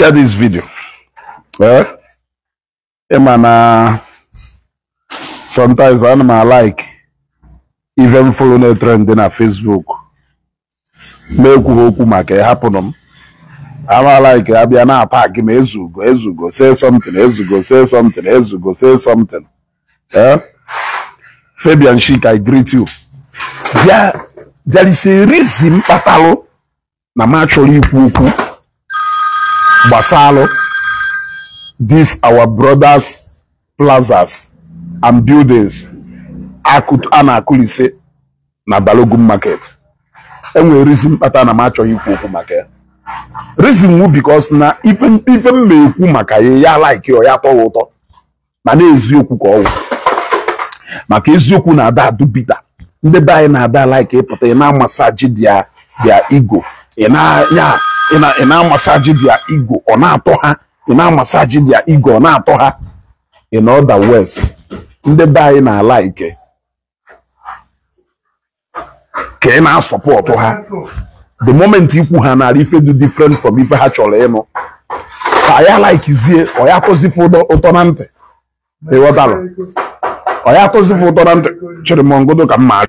Share this video. Ịma na sometimes ana m like even follow na trend na Facebook. Ma ekwughị okwu maka ya hapụnụ m. Ama like abịa na attack m ezugo ezugo say something ezugo say something ezugo say something. Fabian Chic, I greet you. There is a reason kpatalụ na m achọrọ ikwu okwu gbasalụ this our brothers plazas and buildings a na-akụlise na Balogun Market. Enwere reason kpata na m achọghị ikwu okwu maka ya. Reason wu because na ife m na-ekwu maka ya ya like ọ ya tọghị ụtọ ma na eziokwu ka ọ wụ. Maka eziokwu na-ada adụ bita. Ndị be anyị na-ada like ịpụta ị na-amasaji their ego. Ị na-amasaji their ego ọ na-atọ ha. Ị na-amasaji their ego ọ na-atọ ha. In other words, ndị be anyị na-alike ka ị na-asọpọtụ ha. The moment ikwu ha nara ife dị different from ife ha chọrọ ịnụ ka ya likezie ọ ya tọzife ụtọ na ntị. Ịghọtalụ? Ọ ya tọzife ụtọ na ntị. Chịrị m ngodo ka mma.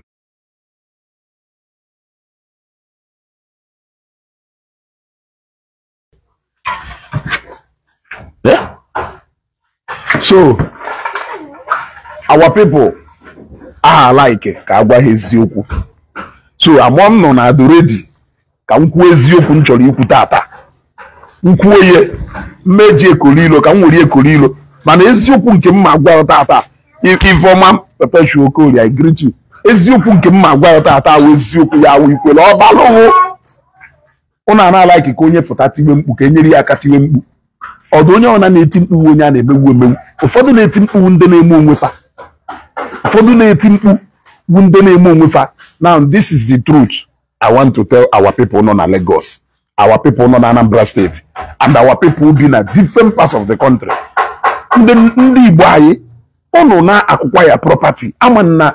Yeah. So our people are like ka agwa ha eziokwu. So amụọ m nọ na adị ready ka m kwuo eziokwu m chọrọ ikwu tata. M kwuo ihe mmeji ekolilo ka m were ekolilo mana eziokwu nke m ma agwa tata. Ifeọma Perpetual Okorie, I greet you. Eziokwu nke m ma agwa tata wụ eziokwu ya wụ ikwere ọ balụwụ. Ụnụ ana like ka onye pụta tiwe mkpu ka enyere ya aka tiwe mkpu. Ọdụ onye ọna na-eti mkpu onye a na-emegbu emegbu. Ụfọdụ na-eti mkpu ndị na-eme onwe fa. Ụfọdụ na-eti mkpu ndị na-eme onwe fa. Now this is the truth I want to tell our people nọ na Lagos, our people nọ na Anambra State, and our people bi na different parts of the country. Ndị Igbo anyị ụnụ na-akwụkwa ya property. Ama na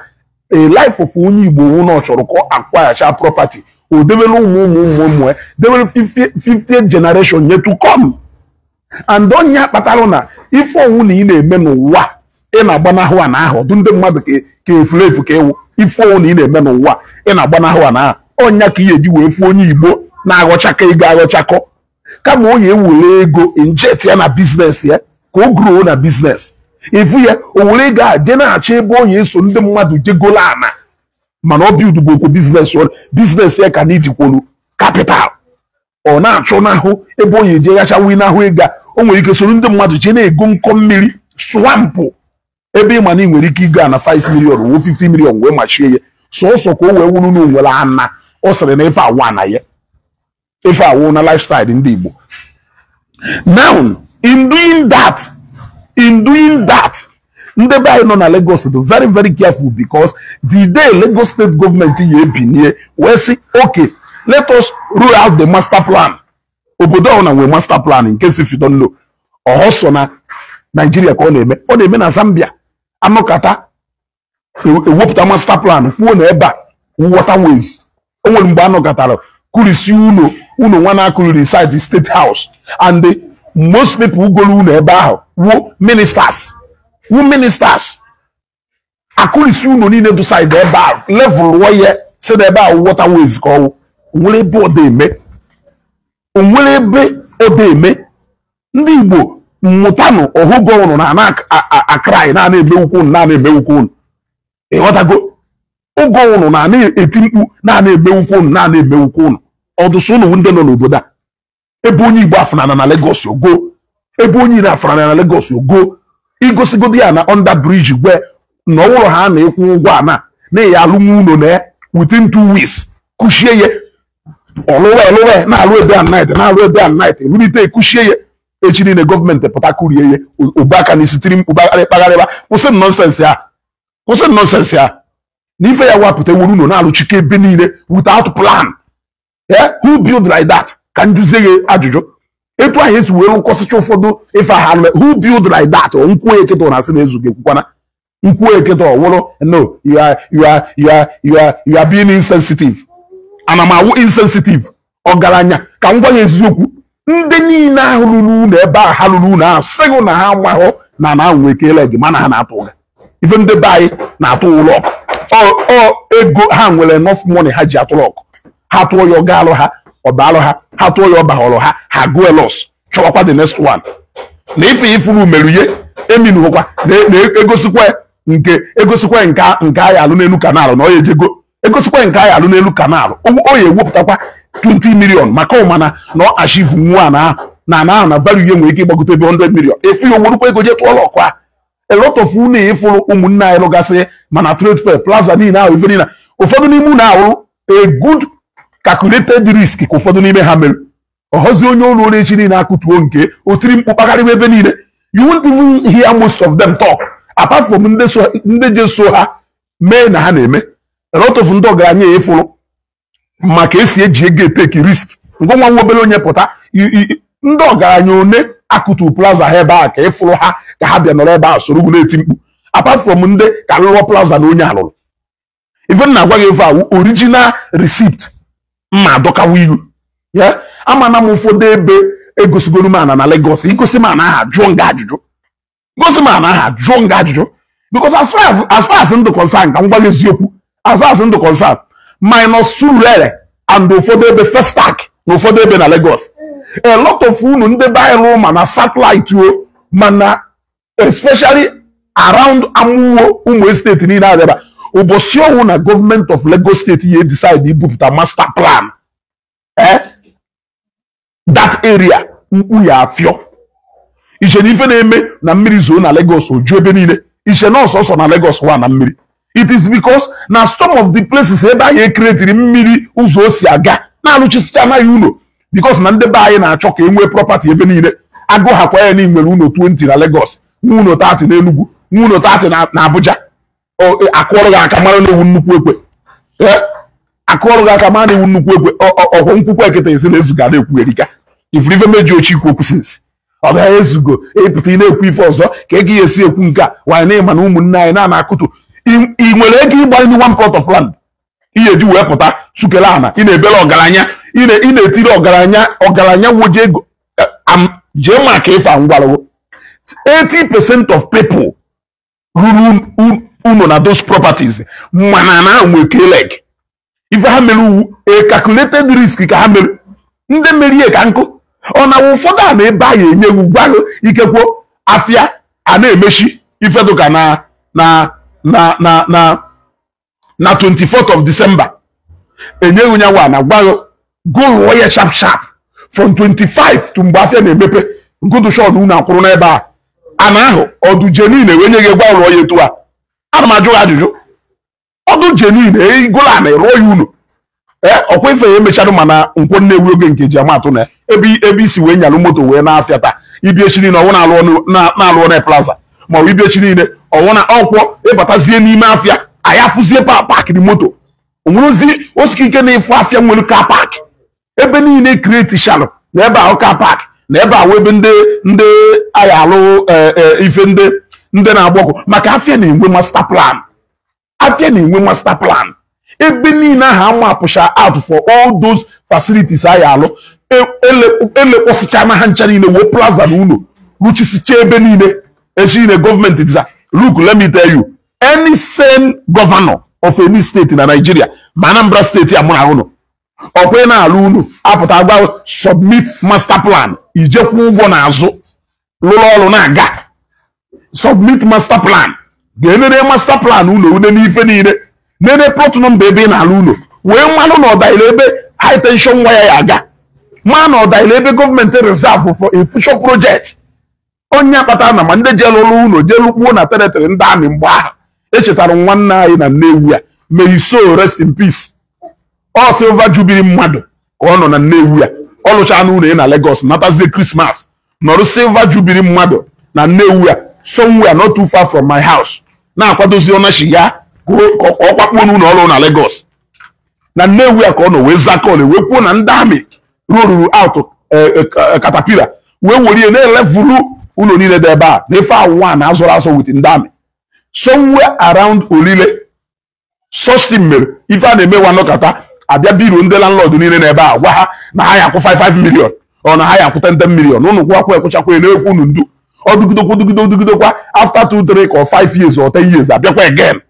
a life of onye Igbo ụnụ chọrọ ka ọ akwụkwaghacha property. O debere ụmụ ụmụ ụmụ ụmụ debere 50th generation yet to come. And onye akpatalụ na ife ọnwụ na ị na-eme n'ụwa ị na-agbanahụ a na ahụ ọdụ ndị mmadụ ka efulefu ka ewu. Ife ọnwụ na ị na-eme n'ụwa ị na-agbanahụ a na ahụ ọnya ka ị eji wee fụ onye Igbo na-aghọchakọ ego aghọchakọ kama onye ewere ego inject ya na biznes ya ka o grow na biznes. Ifu ya o were ego a jee na-achọ ebe onye eso ndị mmadụ jegolo ana mana ọ bildugokwo biznes ya ka na ijikwolu kapital. Ọ na-achọ n'ahụ ebe onye eje ghachawi n'ahụ ego a. O nwere ike soro ndị mmadụ jee na-ego nkọ mmiri swampụ ebe ịma na ị nwere ike igo a na 5 million wuo 50 million wee machie ya sọsọ ka o wee wuru na onwere ana. Ọ sịrị na ife awụ ana ya ife awụ na lifestyle ndị Igbo. Now in doing that ndị be anyị nọ na Lagos dị very very careful because the day Lagos state government ya ebinie wee sị okay, let us roll out the master plan. Obodo ọ na nwee master plan in case if you don't know. Ọhọ so na Nigeria ka ọ na-eme na Zambia. Anọkata ewepụta master plan kwuo na ebe a waterways. O nwere mgbe anọkatara kurisi ụlọ nwa na-akụriri side state house and the most people golu ụlọ ebe ahụ wuo ministers. Wu ministers akụrisi ụlọ niile dị side ebe ahụ level wọ ya si na ebe ahụ waterways ka ọwụ. Onwere ebe ọ dị-eme. Onwere ebe ọ dị-eme. Ndị Igbo mmụtanụ ọhụgọ ụnụ na akrai na na-emewukwu ụnụ na na-emewukwu ụnụ. Ịghọtago? Oge ụnụ na na-eti mkpu na na-emewukwu ụnụ na na-emewukwu ụnụ. Ọdụsụ ụnụ ndị nọ n'obodo a. Ebe onye Igbo afụnana na Lagos ogo. Ebe onye Igbo afụnana na Lagos ogo. Igosigodi ya na under bridge gwe na ọwụrụ ha na-ekwu ụgwọ ana na-eyi alụnwu ụlọ na within 2 weeks kushie ya. Ọlụwe na-alụ ebe and night na-alụ ebe and night erulite ekushie ya. Echi niile gọọmenti pụta kurie ya obu aka n'isi tiri mkpu kpagharịba kwụsị nọnsensị ya kwụsị nọnsensị ya na ife ya wapụta ewuru ụlọ na-alụchike ebe niile without plan. Who build like that? Ka njuzie ya ajụjụ etu ahụ esi wee rụkọsịcha ụfọdụ ife ahụ alụ. Who build like that? Nkwuo eketa na asị na-ezu gị ekwukwana nkwuo eketa ọwụrụ no you are being insensitive. Ana m awụ insensitive ọgaranya ka m gwa ya eziokwu. Ndị niile ahụ ruru ụlọ ebe a, ha ruru ụlọ ahụ sịgụ na ha amahụ na na ahụ nweke gị, mana ha na-atụ ụga. Ife ndị be anyị na-atụ ụlọ ọkụ, ọ ego ha nwere enough money ha ji atụrụ ọkụ. Ha tụọ ya, ọga alụ ha, ọba ha. Ha tụọ ya, ọbaghọrọ ha, ha go los chọwakwa the next one. Na ife ifuru meruye eminuhụkwa na egosikwa nke egosikwa nke anyị alụ n'elu kanalụ na ọ ya ejego egosikwa nke anyị alụ n'elu kanalụ, o ya ewepụtakwa 20 million maka ụmana na ọ achieve nwa na na na ahụ na value ya nwere ike ịgbagote ebe 100 million. Efu ya owerukwa ego jee tụọla ọkụ a. A lot of unu ịfụrụ ụmụnne anyị lụgasị mana trade fair plaza niile ahụ, ife niile, ụfọdụ n'ime unu ahụ, a good calculated risk ka ụfọdụ n'ime ha mere. Ọhọzi onye ụlọ ụlọ echi niile akụtuo nke o tiri mkpu kpagharịwa ebe niile. You won't even hear most of them talk apart from ndị je so ha mee na ha na-eme. A lot of ndị ọgaranya ịfụrụ maka esi eji ego eteki risk. Ngwa nwa obere onye pụta, ndị ọgaranya one akụtu plaza ha ebe a ka ịfụrụ ha ka ha bịa nọrọ ebe a soro ugwu na-eti mkpu, apart from ndị ka lụọ plaza na onye alụrụ. Ife m na-agwa gị, ife a original receipt mma adọkawa ihu ya. Amana m ụfọdụ ebe egosigoro m ana na Lagos. Igosi m ana aha, jụọ nga ajụjụ. Gosi m ana aha, jụọ nga ajụjụ, because as far as ndụ concern, ka m gwa gị eziokwu, as far as ndụ concern, minus Surulere and ụfọdụ ebe Festac na ụfọdụ ebe na Lagos, a lot of unu ndị be anyị lụrụ ma na satellite o, mana especially around Amuwo, ụmụ estate niile abịaba. Ụbọchị ọnwụ na gọọmenti of Lagos State ya decide ibupụta master plan, that area mkpu ya afịọ. Iche na ife na-eme na mmiri zoo na Lagos oju ebe niile, iche na ọsọsọ na Lagos wa na mmiri. It is because na some of the places ebe anyị ekiretiri mmiri ụzọ o si aga na-alụchisicha anaghị ụlọ, because na ndị be anyị na-achọ ka e nwee property ebe niile. Agụ hakwa ya na nwere ụlọ 20 na Lagos, nwe ụlọ 30 na Enugu, nwe ụlọ 30 na Abuja. Akụọrụ gị aka mara na-ewu nnukwu ekwe. Akụọrụ gị aka mara na-ewu nnukwu ekwe. Ọkwọ nkwukwu eketa esi na ezuga na-ekwugherika ifuru ife meji ochi ikwu okwu sinsi ọ bịa ezugo ịpụta ị na-ekwu ife ọzọ ka ego ya esi ekwu nke a wanyị na ịma na ụmụnne anyị na-ana akụtụ. Ị nwere ego ịgba ime one plot of land ihe eji wee pụta sukele ana ị na-ebere ọgaranya, ị na-etiri ọgaranya, ọgaranya woje ego jee maka ife a ngwarụgo. 80% of people ruru unu na those properties mana na nwe leg ife ha mere uwu a calculated risk ka ha mere. Ndị merie ka nkụ ọ na ụfọdụ a na-ebe anyị enye gwago ikekwo afịa a na-emechi ife dụka na 24th of December enyeghị nyanwa na gwago go rụọ ya sharp sharp from 25 to mgbe afịa na-emepe nkụdụ shọn unu akwụrụ n'ebe a ana ahụ ọdụ genuine wee nye gị gwa rụọ ya etu a. Ana m ajụ gị ajụjụ, ọdụ genuine egolo ana rụọ ya unu ee ọkwa ife ya emechara. Mana nkwọ Nnewi oge nke ji amatụ na ebe isi wee nyalụ moto wee na-afịa taa, ibi echi niile ọwụ na-alụ ọnụ plaza, ma ọ bụ ibi echi niile ọwụ na ọkwọ ịbatazie n'ime afịa anyị afụzie paakịrị moto onwerozi osike ike na-ịfụ afịa nwere car park ebe niile create shallow na ebe ahụ car park na ebe ahụ ebe ndị anyị alụ ife ndị na-agba ọkụ maka afịa na-enwe master plan. Afịa na-enwe master plan ebe niile ahụ amapụcha out for all those facilities anyị alụ elekpọsịcha na ha ncha niile wee plaza na ụlọ rụchisicha ebe niile echi niile gọọmenti dịza. Look, let me tell you, any sane governor of any state na Nigeria, ma Anambra Steeti a mụ na ụnụ ọkwa ị na-alụ unu apụta gwa submit master plan, ijekwu ụgwọ n'azụ lụrụ ọrụ na-aga submit master plan, ga-enere master plan ụlọ une n'ife niile, nene plot number ebe ị na-alụ ụlọ, wee mmanụ na ọdaile ebe high tension waya ya aga, ma na ọdaile ebe gọọmenti reserve for a future project. Onye akpatara na ma ndị jee lụrụ ụlọ jee lụkpuo na territory ndị amị mgbe ahụ echetara nwanne anyị na Nnewi a, may his soul rest in peace, ọ silver jubilee mmadụ ka ọ nọ na Nnewi a. Ọ lụchaa n'ụlọ ya na Lagos, natazie Christmas nọrọ silver jubilee mmadụ na Nnewi a, somewhere not too far from my house, na-akwadozi ọnachi ya ka ọ kwakpuo n'ụlọ ọrụ na Lagos. Na Nnewi a ka ọ nọ wee zakọl wee kwuo na ndị amị roruru out caterpillar wee were ihe na-elevuru ụlọ niile dị ebe a na ife awụwa na azụrụ azụ with ndị amị somewhere around Olile. Sosi mere ife a na-eme nwa nọkata abịa biro ndị landlord niile n'ebe a gwa ha na ha ya akwụ 55 million. Ọ na ha ya akwụta 10 million ụnụ kwụakwa ekwụchakwa na-ekwu unu ndu ọdụgidokwa dugidokwa after 2 3 or 5 years or 10 years abịakwa again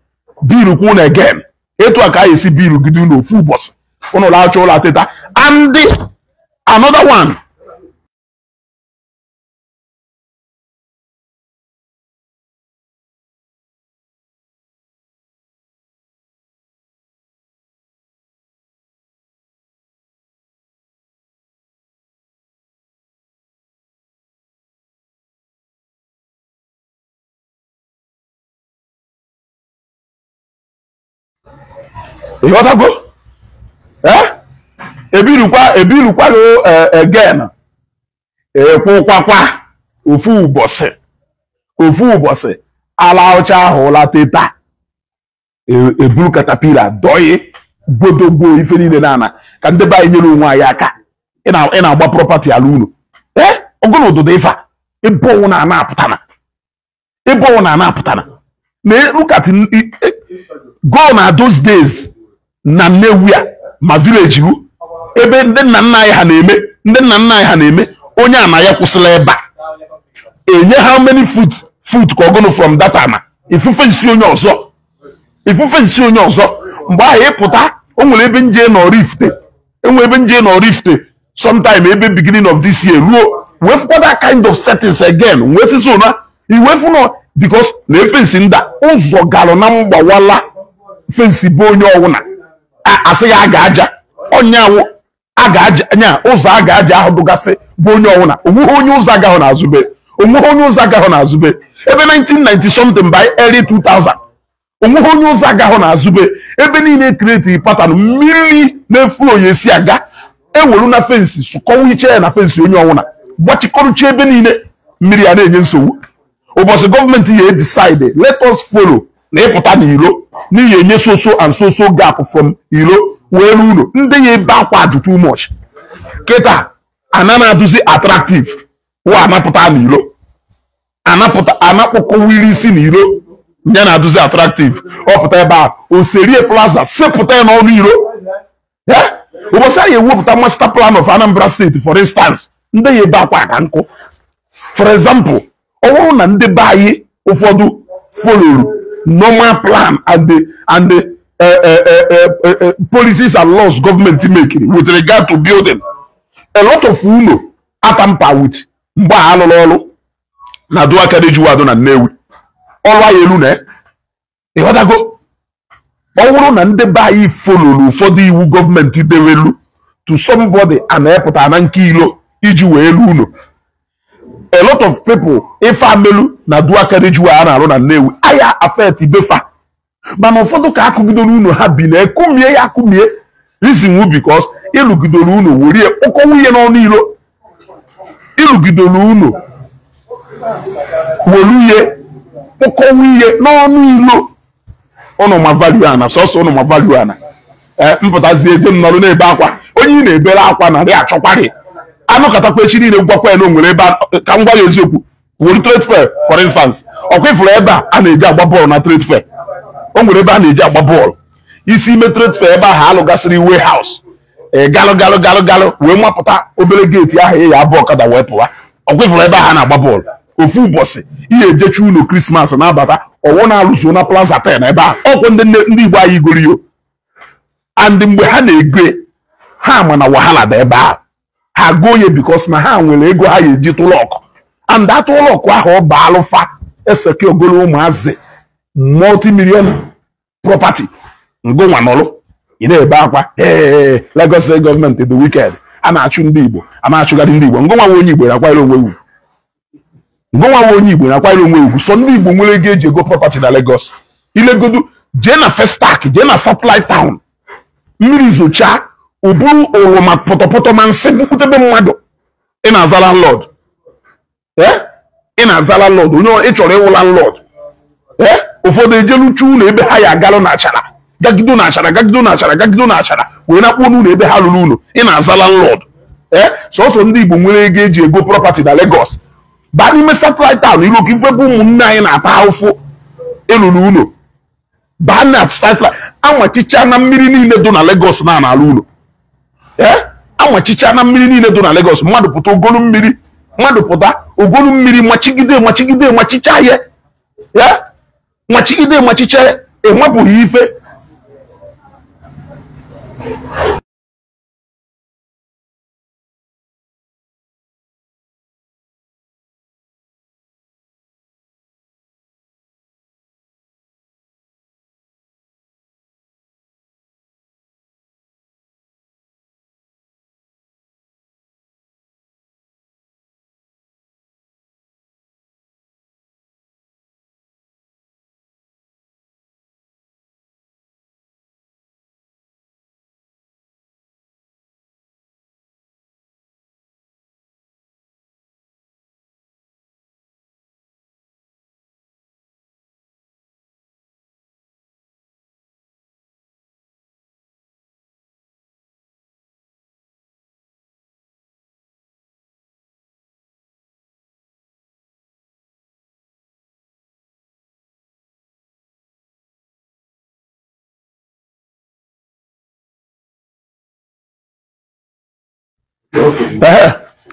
bill kwụ na again. Etu a ka anyị esi bill gide unu ofu ụbọchị ụnụ laacha ụlọ atịta. And another one, ịghọtago ebirukwa again ekwụkwakwa ofu ụbọchị ala ọcha ahụ ụla teta eburu katapila dọye gbodogbo ife niile na-ana ka ndị be anyị nyere onwe anyị aka. Ị na-agba property ala unu ọgụ na ụdụdụ ife a ebe ọnwụ na apụtana ebe ọnwụ na apụtana na look at go na those days na Nnewi a ma village ru ebe ndị nna nna anyị ha na-eme ndị nna nna anyị ha na-eme onye ana ya kwụsịla ebe a enye how many foot ka ọgụnụ from that ana ifufe nsi onye ọzọ mgbe ahụ ịpụta o nwere ebe nje nọ Oraifite enwe ebe nje nọ Oraifite sometime ebe beginning of this year ruo wee fụkwa that kind of settings again wee sisi ụna iwefu nọ because na efensi nda ụzọ galụ na mgbawala fensi bụ onye ọwụna asị ya aga aja ọnyanwụ aga aja nya ụzọ aga aja ahụ dụgasị bụ onye ọwụna onweghị onye ụzọ agahụ n'azụbe onweghị onye ụzọ agahụ n'azụbe ebe 1990 something by early 2000 onweghị onye ụzọ agahụ n'azụbe ebe niile create pattern mmiri na-efu onye si aga ewelu na fensi sụkọwa iche ya na fensi onye ọwụna gbachikọrụcha ebe niile mmiri ya na-enye nsogbu. Ụbọchị gọọmenti ya decide let us follow na ịpụta n'ilo n'ihi enye so and so gap from ilo wee ruo ụlọ ndị ya ebe akwa dị too much kịta ana na-adụzi attractive wa anapụta n'ilo anapụta anakpọkọwiri isi n'ilo ya na-adụzi attractive ọ pụta ebe a Oserie Plaza sepụta ya n'ọnụ ilo. Ụbọchị anyị ewepụta master plan of Anambra State for instance ndị ya ebe akwa ka nkụ for example ọ bụrụ na ndị be anyị ụfọdụ follow normal plan and the policies and laws government making with regard to building a lot of ụlọ atampa with mgbe a alụrụ ọrụ na duakadejuwado na Nnewi ọrụ anyị elu na ịghọtago ọ bụrụ na ndị be anyị follow ụfọdụ iwu gọọmenti dewelu to somebody a na-epụta na nke ilo iji wee elu ụlọ. A lot of people ife amelu na duakadejuwa a na-arụ na Nnewi aya affect befa mana ụfọdụ ka akụgidoro unu ha bi na ekumie ya akụmie reason wu because ịlụgidoro unu werie ụkọwa ihe n'ọnụ ilo ịlụgidoro unu weruye ụkọwa ihe n'ọnụ ilo ụnụ ma value ana sọsọ ụnụ ma value ana mpụtazie eje m nọrọ na-ebe akwa onye ị na-ebere akwa narị achọkwarị anụkatakwa echi niile gwakwa ya na o nwere ebe ka m gwa ya eziokwu wuru trade fair for instance ọkwa ifuru ebe a a na-eji agba bọọlụ na trade fair o nwere ebe a na-eji agba bọọlụ isi ime trade fair ebe ahụ alụgasịrị warehouse galụ galụ galụ galụ wee mapụta obere geeti ahụ ya abụọ ọkada wee pụwa ọkwa ifuru ebe ahụ a na-agba bọọlụ ofu ụbọchị ihe ejecha ụlọ krismas na-abata ọwụ na-alụso na plaza 10 ebe ahụ ọkwụ ndị Igbo anyị goriyo and mgbe ha na-ego ha ma na wahala dị ebe ahụ ha gụọ ya because na ha nwere ego ha ga-eji tụlụ ọkụ and atụlụ ọkụ ahụ ọ ba alụfa eseke ogolo ụmụazị multi-million property ngụnwa nọlụ ị na-ebe akwa ee Lagos State gọọmenti the wicked a na-achụ ndị Igbo a na-achụgarị ndị Igbo ngụnwa nwe onye Igbo na-akwanyere onwe ugwu ngụnwa nwe onye Igbo na-akwanyere onwe ugwu so ndị Igbo nwere ego eji ego property na Lagos ilegodu jee na Festac jee na Satellite Town mmiri zochaa ụbụrụ oroma pọtọpọtọ ma nsị bukwutebe mmadụ ị na-aza landlord ị na-aza landlord onye ị chọrọ ịwụ landlord ụfọdụ ejeluchu ụlọ ebe ha ya agalụ na achara gagido na achara gagido na achara gagido na achara wee na-akpọ n'ụlọ ebe ha lụrụ ụlọ ị na-aza landlord sọsọ ndị Igbo nwere ego eji ego property na Lagos baa n'ime Satellite Town ilu ka ife bụ ụmụnne anyị na-ata ahụfụ ịlụrụ ụlọ baa na Satellite anwachicha na mmiri niile dị na Lagos na ala ụlọ Amachicha na mmiri niile dị na Lagos, mmadụ pụta ogolu mmiri, mmadụ pụta ogolu mmiri machigide machigide machicha ya. Ya machigide machicha ya, enwepụghị ife.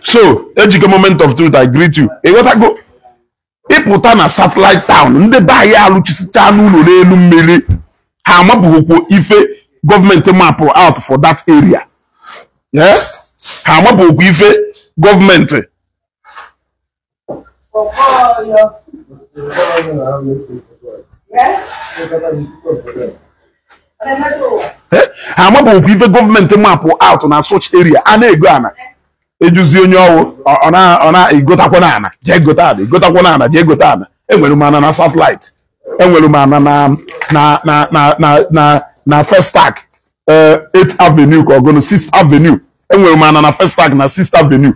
So, Ejike, moment of truth, I greet you. Ịghọtago? Ịpụta na satellite town, ndị be anyị alụchisicha n'ụlọ n'elu mmiri, ha amapụghịkwa ife gọọmenti mapụ out for that area. Ha amapụghịkwa ife gọọmenti. Ha amapụghịkwa ife gọọmenti mapụ out na such area. A na-ego ana. Ejuzi onye ọwụ ọ na-egotakwa na ana, jee gote ana, egotakwa na ana, jee gote ana. Enwere m ana na satellite, enwere m ana na na na na na na na Festac 8th Avenue ka ọgụnụ 6th Avenue. Enwere m ana na Festac na 6th Avenue.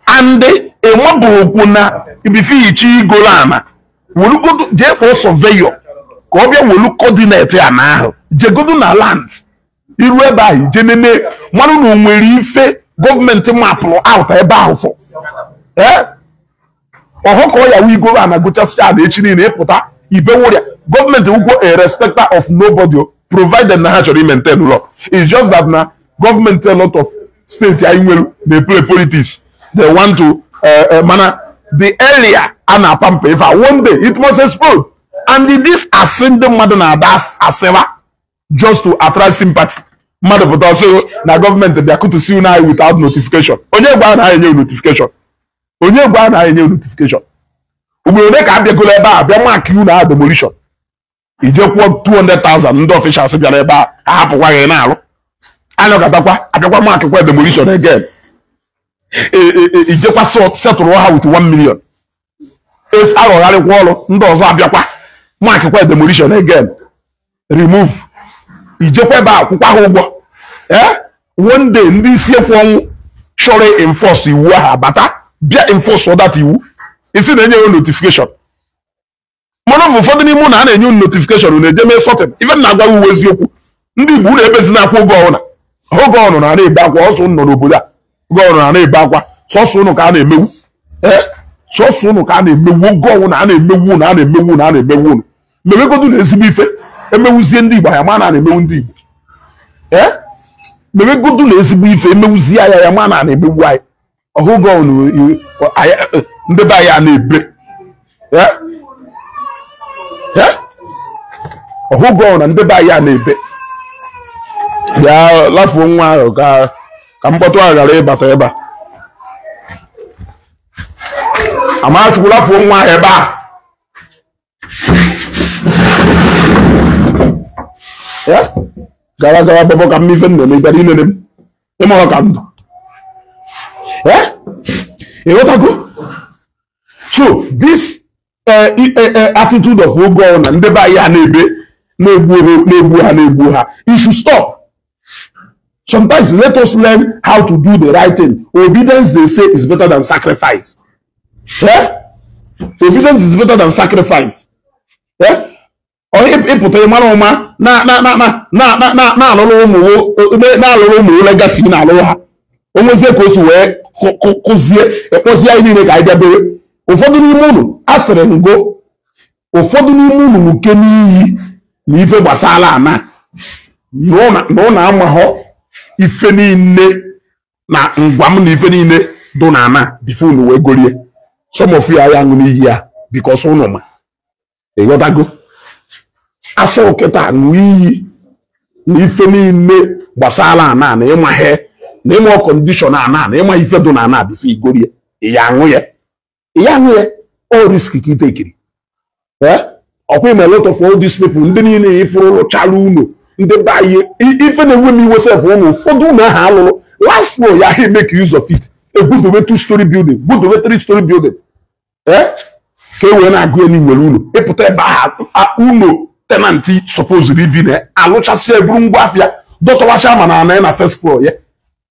And enwebụghịkwu na ibifichi igolo ana, welugodu jee kpọọ surveyor ka ọ bịa welu coordinate ana ahụ, jegodu na land. Iru ebe ahụ ije nene mmanụ na onwere ife gọọmenti mapụrụ out ebe ahụ fọ. Ọhụ ka ọ ya wigoro ana gochasịcha ana echi niile ịpụta ibe wụrịa. Gọọmenti wụkwo a respecter of nobody, provided na ha chọrọ i-maintain law. It's just that na gọọmenti a lot of steeti anyị nwere na-play politics. They want to mana the area a na-apampa ife a, one day it must explode. And this asị ndị mmadụ na-ada asịwa just to attract sympathy. Mmadụ pụta ọsọ na gọọmenti bịa kụtụsi unu anyị without notification. Onye gwa na enye notification? Onye gwa na enye notification? Ugboro ole ka abịagolo ebe a bịa mark unu a demolition? Ije kwụọ 200,000 ndị officials bịara ebe a ahapụkwa gị na-alụ. Anọkatakwa abịakwa mark kwa demolition again. Ijekwa setụrụ ha with 1 million. Arụgharịkwa ọrụ ndị ọzọ abịakwa mark kwa demolition again. Remove. Ijekwa ebe a kwụkwa ha ụgwọ. One day ndị isi ekwu ọnwụ chọrọ enforce iwu ahụ abata bịa enforce that iwu. Isi na-enye unu notification. Mana ụfọdụ n'ime unu a na-enye unu notification unu eje mee sorting. Ife m na-agwa uwe eziokwu. Ndị Igbo unu ebezina akwa oge ọbụla. Oge ọnụ na na-ebe akwa ọsọ unu nọ n'obodo a. Oge ọnụ na na-ebe akwa sọsọ unu ka a na-emewu. Sọsọ unu ka a na-emewu oge ọnwụ na a na-emewu unu a na-emewu unu a na-emewu unu. Mewegodu na ezigbo ife. Emewuzie ndị Igbo ya ma na na-emewu ndị Igbo. Mewegodu na ezigbo ife emewuzie ya ya ma na na-emewu anyị. Ọhụgọ ndị be anyị a na-ebe. Ọhụgọ na ndị be anyị a na-ebe. Bịa lafuo nwa ahụ ka mkpọtụ ahụ ghara ịbata ebe a. Amachukwu lafuo nwa ahụ ebe a. Gawa gawa bọbọ ka mmife m na-eme ịbịara ilele m. Ịmụrụ ka ndụ. Ịghọtago? So this attitude of ogo na ndị be anyị a na-ebe na-egbu ha na-egbu ha, it should stop. Sometimes let us learn how to do the right thing. Obedience, they say, is better than sacrifice. Obedience is better than sacrifice. Ịpụta ịmara ụma na-alụrụ ụmụ legacy na-alụrụ ha. O nwezie ka o si wee kụzie ekpozie anyị niile ka anyị bịa bere. Ụfọdụ n'ime unu asịrị ngo, ụfọdụ n'ime unu nwoke n'iyi na ife gbasara ana na ụnụ amahọ Ife niile na ngwa m na ife niile do na ana before unu wee gorie. Some of you are aṅụ n'iyi ya because unu ma. Ịghọtago? Asị kịta ṅụọ iyi na ife niile gbasara ana na ịma he na ịma condition ana na ịma ife do na ana before igorie. Ị ya aṅụ ya. Ị ya aṅụ ya. All risk ka ite ekiri. Ọkwa ime a lot of all these people ndị niile ifuru lụchara unu ndị be anyị ife na-enwe m iwe sef ụnụ ụfọdụ ụlọ ahụ alụrụ last floor ya ha make use of it, egbudobe 2 story building, gbudobe 3 story building, ka e wee na-agụ ya n'inwere ụlọ. Ịpụta ebe ahụ, ụlọ tenant supposed ibi na alụchasịa, eburu ngwa afịa dọtọwacha, ma na ana na first floor ya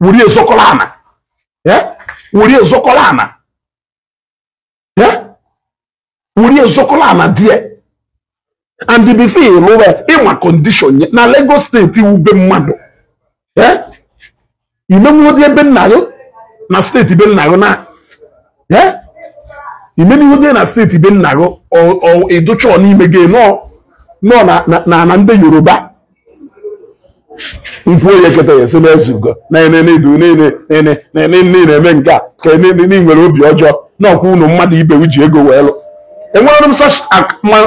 wuri ezokọrọ ana ya, wuri ezokọrọ ana ya, wuri ezokọrọ ana die. And before ịlụwa, ịma condition ya na Lagos State ube mmadụ imenwudi ebe nna gị na steeti be nna gị na imenwudi na steeti be nna gị ịdụchọ n'ime gị nọ nọ na na ndị Yoruba nkwuo ya eketa ya esi n'ezugo na-eme nke a ka nwere obi ọjọọ n'ọkwa unu mmadụ ibe ji ego wee lụ. Enwere m such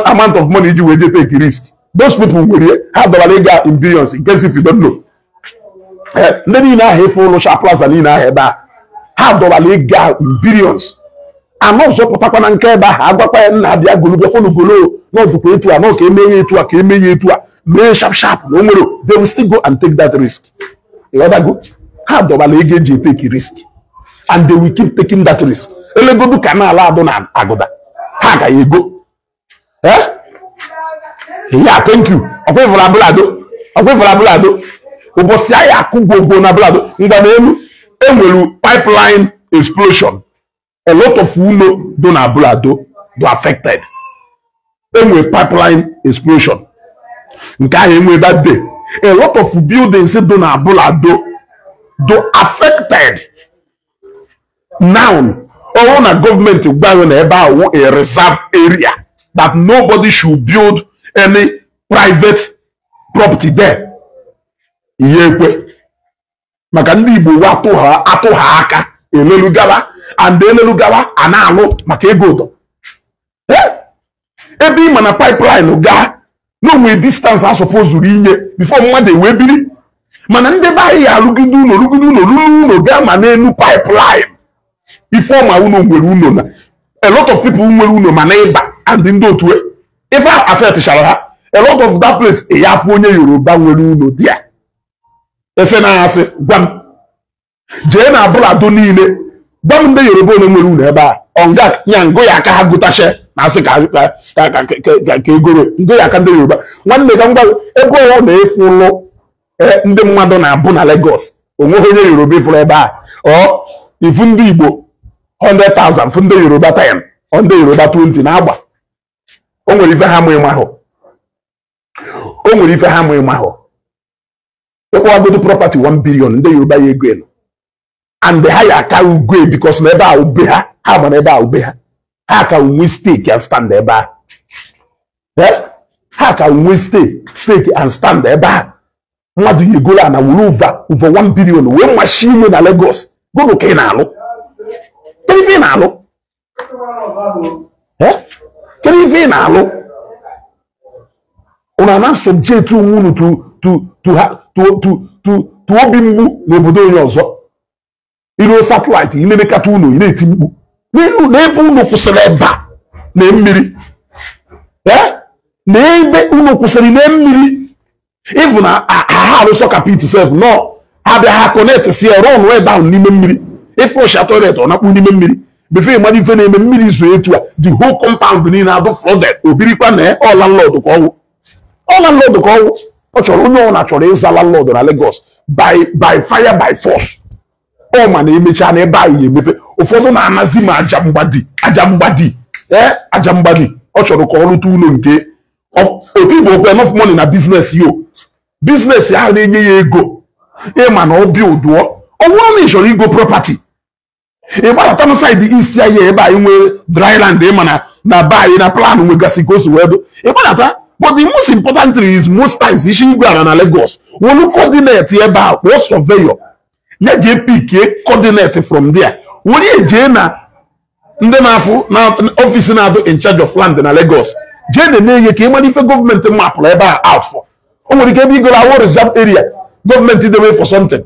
amount of money iji wee je take risk. Those people nwere, ha dọbara ego in billions, in case if you don't know. Ndị niile ahụ ife ụlụcha plaza niile ahụ ebe a, ha dọbara ego in billions. Anọ ọzọ pụtakwa na nke ebe ahụ, agwakwa ya nna abịa golu bịakwanụ golo n'ọdụkwa etu a nọ ka eme ya etu a, ka eme ya etu a, mee sharp sharp na o nwere, they will still go and take that risk. Ịghọtago? Ha dọbara ego eji etake risk and they will keep taking that risk. Elegodu ka na ala adụ na agụda ha ga ego. Eh, yeah, thank you. Ọkwa ịfụrụ abụlado, ọkwa ịfụrụ abụlado ụbọchị anyị akụ gwogwo na abụlado ngwa n'elu enwere pipeline explosion. A lot of ụlọ do na abụlado do affected. Enwere pipeline explosion nke ahụ enwe that day. A lot of buildings do na abụlado do affected. Now, ọwụ na gọọmenti gwa na ebe ahụ a reserve area that nobody should build any private property there, ihe ekwe maka ndị Igbo wa atụ ha aka elelu gawa and elelu gawa a na-alụ maka ego ụdọ ebe ị ma na pipeline gaa n'onwe distance a supposed inye before mmadụ ewee biri. Mana ndị be anyị alụgide ụlọ, rugide ụlọ, ruru ụlọ gaa ma n'elu pipeline. Ife ọma ụlọ nwere ụlọ na a lot of people nwere ụlọ ma na ịba and ndị otu ife affectchara ha. A lot of that place ya afụ onye Yoruba nwere ụlọ dị ya ese na asị gwa m jee na abụlado niile, gwa m ndị Yoruba onye nwere ụlọ ebe a ọnga nya ngụ ya aka ha gụtache na asị ka egoro ngụ ya aka ndị Yoruba. Nwanne, ka ngwa, ebe ọ na-efu ụlọ ndị mmadụ na-abụ na Lagos, onweghị onye Yoruba ifụrụ ebe a. Ọ ifu ndị Igbo 100,000, fụ ndị Yoruba 10, ọ ndị Yoruba 20 na-agba. O nwere ife ha mụ ịmahụ, o nwere ife ha mụ ịmahụ. Ịkpọwagodo property 1 billion, ndị Yoruba ya ego elu and ha ya aka ugo because na ebe a ube ha, ha ma na ebe a ube ha, ha ka nwe stake and stand ebe a. Ha ka nwe stake and stand ebe a. Mmadụ ya egolo a na wuru over 1 billion wee machi ime na Lagos. Gụnụ ka ị na-alụ? Kedu ife ị na-alụ? Kedu ife ị na-alụ? Unu na subject onwe unu to obi mgbu n'obodo onye ọzọ. Iruo satellite ilelekata unu, ị na-eti mkpu n'elu n'ebe unu kwụsịrị ebe a na mmiri, na ebe unu kwụsịrị na mmiri. Ịfụ na ha arụsọ kapit sef nọ, ha bịa ha connect si ya run way down n'ime mmiri. Ịfụsha toilet, ọ nakpu n'ime mmiri. Before ịmara ife na-eme, mmiri zo etu a, the whole compound niile adụ flooded. Obirikwa na ọ landlord ka ọwụ, ọ landlord ka ọwụ. Ọ chọrọ onye ọ na chọrọ ịza landlord na Lagos by fire by force. Ọ ma na emechaa na ebe anyị emepe, ụfọdụ na-anazi m aja mgbadi, aja mgbadi, ee, aja mgbadi. Ọ chọrọ ka ọ rụta ụlọ nke otu Igbo okwe enough money na business yo business ahụ na-enye ya ego. Ịma na ọ bịa ụdụọ, ọ bụrụ na ị chọrọ igo property, ị gbadata na side east anyị ebe anyị nwee dry land. Ịma na be anyị na plan nwegasị ka o si wee dụ, ị gbadata. But the most important thing is, most times isi igwe ala na Lagos, wolu coordinate ebe a, kpọọ surveyor ya jee pick coordinate from there, were jee na ndị na-afụ na office na-adụ in charge of land na Lagos, jee na-enye ihe ka ị mara ife gọọmenti mapụrụ ebe a afọ. O nwere ike ebe igoro awụ reserve area gọọmenti dewe for something,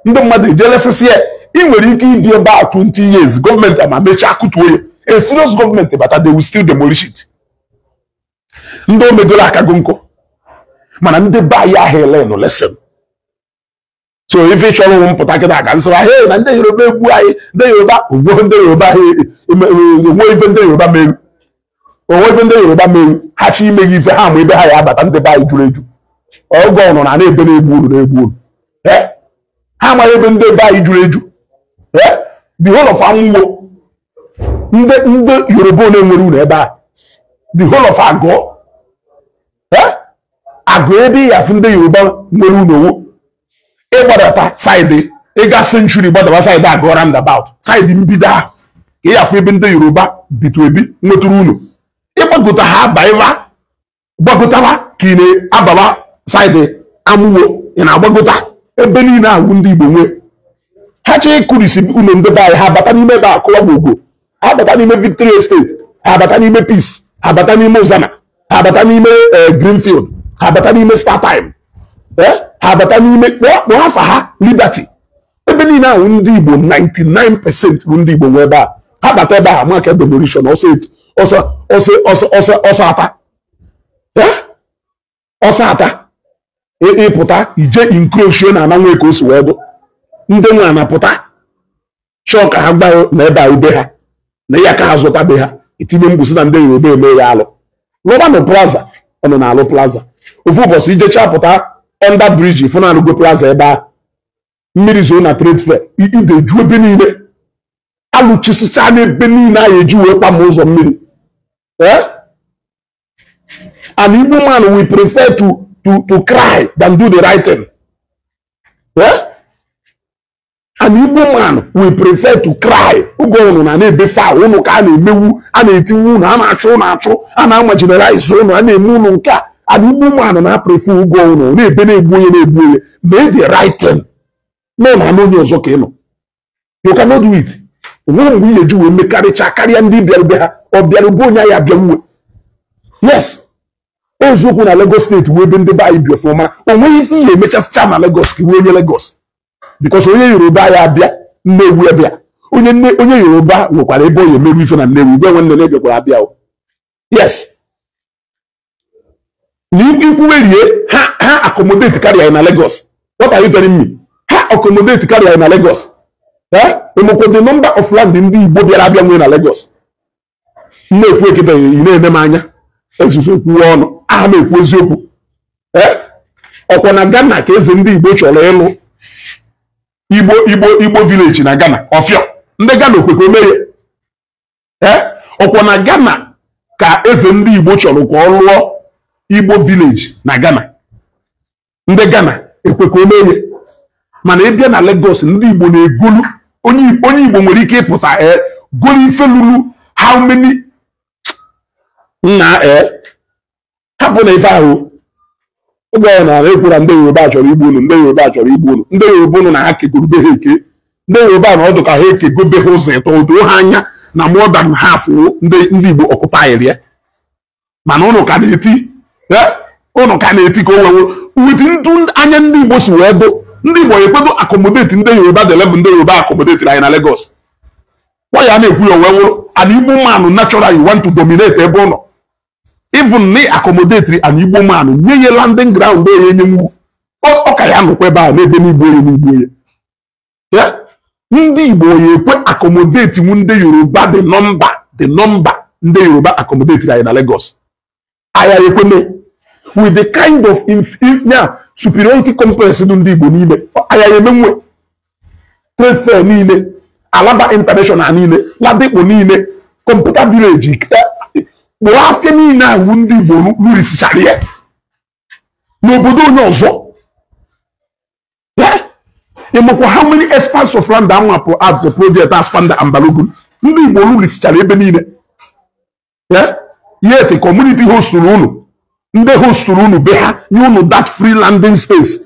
ndị mmadụ ejelesisi ya. Ị nwere ike ibi ebe a 20 years, gọọmenti ama mechaa kụtuo ya. A serious gọọmenti bata, they will still demolish it. Ndị omegoro akago nkụ, mana ndị be anyị ahụ elenụ lesson. So ife ị chọrọ mpụta kịta ka nsịra he na ndị Yoruba egbu anyị, ndị Yoruba onwe, ndị Yoruba onwe ife, ndị Yoruba meru onwe ife, ndị Yoruba meru ha chi imeghị ife ha ma ebe ha ya abata. Ndị be anyị juru eju oge ọnụ na na-ebe na-egbu uru na-egbu uru. Ha amaghị ebe ndị be anyị juru eju. The whole of Amuwo, ndị Yoruba ole nwere unu ebe a? The whole of Agụ, Agụ ebe ya afụ ndị Yoruba nwere unu owo. Ịgbadata side ịga Century, gbadaba side Agụ roundabout, side mbido ahụ, ka ị afụ ebe ndị Yoruba bitu ebi nwetụrụ unu. Ịgbagota ha abaiva, gbagotaba ka ị na-ababa side Amuwo, ị na-agbagota ebe niile ahụ ndị Igbo nwee. Ha chọọ ịkụrisi unu ndị be anyị, ha bata n'ime ebe akụwa gbogbo, ha bata n'ime Victory Estate, ha bata n'ime Peace, ha bata n'ime Ụzana, ha bata n'ime Greenfield, ha bata n'ime StarTime, ha bata n'ime kpọọ afa ha Liberty, ebe niile ahụ ndị Igbo 99% bụ ndị Igbo nwe ebe a. Ha bata ebe a maka demolition ọsọ ọsọ ọsọ ọsọ ọsọ ọsọ ata ọsọ ata. Ịpụta ije encroach na ana nwe ka o si wee dụ, ndị nwe ana pụta chọọ ka ha gba na ebe a ube ha na ya ka ha zụta be ha, etinye mgbusi na ndị Yoruba eme ya alụ lụbanụ plaza. Ọ nọ na-alụ plaza ofu ụbọchị, ijecha pụta under bridge fụ na alụgo plaza ebe ahụ. Mmiri zoo na trade fair, ide ju ebe niile, alụchisicha n'ebe niile a eji wee kwa ma ụzọ mmiri. An Igbo man will prefer to cry than do the right thing. An Igbo man will prefer to cry. Oge ụnụ na na-ebe fa ụnụ ka a na-emewu, a na-etinwu ụnụ, a na-achụ ụnụ achụ, a na-amaginalize ụnụ, a na-eme ụnụ nke a. An Igbo man na-prefer oge ụnụ na-ebe na-egbu onye na-egbu onye mee the right thing. Nọ na anụ onye ọzọ ka ị nọ. You cannot do it. Onweghị mgbe ị ga-eji wee mekarịcha karịa ndị bịarube ha, ọ bịarube onye anyị abịa nwe. Yes. Eziokwu na Lagos steeti wee ebe ndị be anyị bi ọfụma, o nweghị isi ihe emechasịcha na Lagos ka iwe onye Lagos, because onye Yoruba ya abịa Nnewi abịa, onye onye Yoruba nwekwara ebe ọ ya emerụ ife na Nnewi gwe nwanne na-ebiakwara abịa o. Yes, na ikwuwerie ha, ha accommodate karịa na Lagos. What are you telling me? Ha accommodate karịa na Lagos. Eh, emekwa the number of land ndị Igbo bịara abịa nwee na Lagos. Na-ekwu ekete ị na-eme m anya ezuzo ekwuwe ọnụ aha m ekwu eziokwu. Ee, ọkwa na Ghana ka eze ndị Igbo chọrọ ịlụ Igbo village na Ghana. Ọfịọ ndị Ghana okwekwe omeye. Ee, ọkwa na Ghana ka eze ndị Igbo chọrọ ka ọ lụọ Igbo village na Ghana. Ndị Ghana ekwekwe omeye, mana ịbịa na Lagos, ndị Igbo na-egolu. Onye Igbo nwere ike ịpụta ee golu ife lulu how many nna ee hapụ na ife ahụ. Oge ọ na ekwura ndị Yoruba chọrọ igbu unu, ndị Yoruba chọrọ igbu unu, ndị Yoruba unu na ha kegobe ha eke, ndị Yoruba na ọdụ ka ha ekegobe ha ụzọ ịtọ odo ha anya na more than half ndị Igbo occupy ya, mana ụnụ ka na-eti, ụnụ ka na-eti ka o wee with ndụ anya ndị Igbo si wee dụ. Ndị Igbo ekwedo accommodate ndị Yoruba, the level ndị Yoruba accommodate anyị na Lagos. Nwa ya na-ekwu ya wee wụrụ an Igbo man, naturally you want to dominate ebe ụlọ. Even na accommodate an Igbo man, nye ya landing ground, onye nye nwu ọ ka ya nọkwa ebe a n'ebe n'igbo onye n'igbo ya. Ndị Igbo ya ekwe accommodate nwu ndị Yoruba, the number ndị Yoruba accommodate anyị na Lagos, aya ekweme with the kind of superiority complex dị ndị Igbo n'ime aya eme nwe trade fair niile, Alaba International niile, Ladipo niile, Computer Village, kpụrụ afịa niile ahụ ndị Igbo lurisichara ya n'obodo onye ọzọ. Ịmakwa how many expanse of land anwapụ out for project Aspamda and Balogun? Ndị Igbo lurisichara ebe niile, yet community hostụrụ unu. Ndị hosturu unu be ha nye unu that free landing space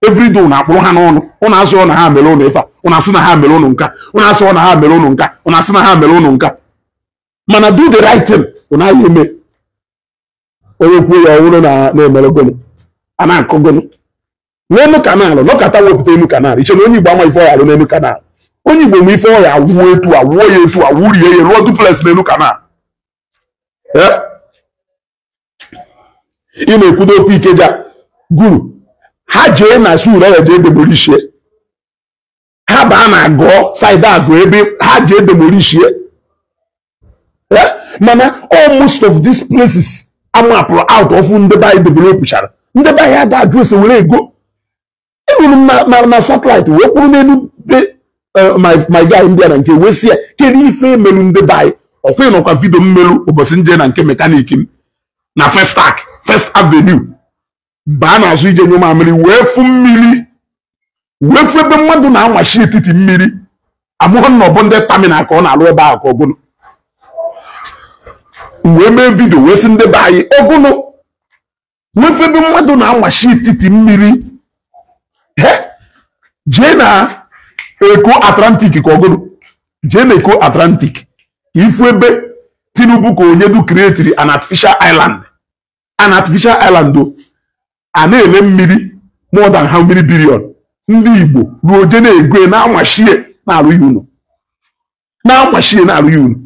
every day, unu akpụrụ ha n'ọnụ, unu asị na ha mere unu ife a, unu asị na ha mere unu nka, unu asị na ha mere unu nka, unu asị na ha mere unu nka. Mana do the right thing, unu agha eme. Onye kwuo ya ọhụrụ na na-emere gụnụ, a na-akụ gụnụ n'elu canal, nọkata wepụta elu canal. Iche na onye Igbo ama ife ọya arụ n'elu canal? Onye Igbo nwe ife ọya awuo etu awuo ya, etu awurie ya, rụọ duplex n'elu canal. Ị na-ekwudo okwu Ikeja guru ha jee na suru ya, jee demolishie ha, baa na agụọ side agụ ebe ha jee demolishie. Mana almost of these places amapụrụ out of ndị be anyị developchara, ndị be anyị ada ajụ ese were ego. Ịhụrụ m na satellite wee kwuru n'elu be my guy ndị a na nke wee sị ya, kedu ife emelu ndị be anyị? Ọkwa ịnọkwa video mmelu ụbọchị nje na nke mechanic m na Festac, First Avenue, baa n'azụ ije nyụ mamịrị, wee fụ mmiri, wee fụ ebe mmadụ na-amachi etiti mmiri. Amụghị na ọbụ ndị terminal ka ọ na-alụ ebe ahụ ka ọgụnụ. Wee mee video wee sị ndị be anyị ọgụnụ, wee fụ ebe mmadụ na-amachi etiti mmiri. Jee na Eko Atlantic ka ọgụnụ, jee na Eko Atlantic ifu ebe Tinubu ka onye du creatiri an artificial island, an artificial island o a na-ele mmiri more than how many billion. Ndị Igbo ruo je na-ego na-amashie na-arụ ya unu, na-amashie na-arụ ya unu.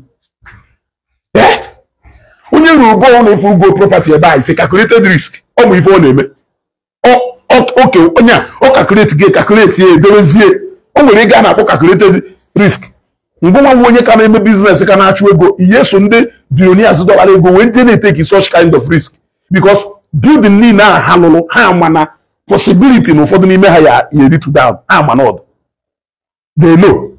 Onye ruru bọọlụ na efu go property ebe a ise calculated risk. Ọ bụ ife ọ na-eme oke onye a ọ calculate gị, calculate ya, edorezie. O nwere ego a na-akpọ calculated risk. Mgbe nwa onye ka na-eme business, ka na-achụ ego, ihe so ndị billionaires dọbara ego wee ndị na-eteki such kind of risk, because building niile a ha lụrụ, ha ama na possibility na ụfọdụ n'ime ha ya eritu down. Ha ama na ọdụ, they know,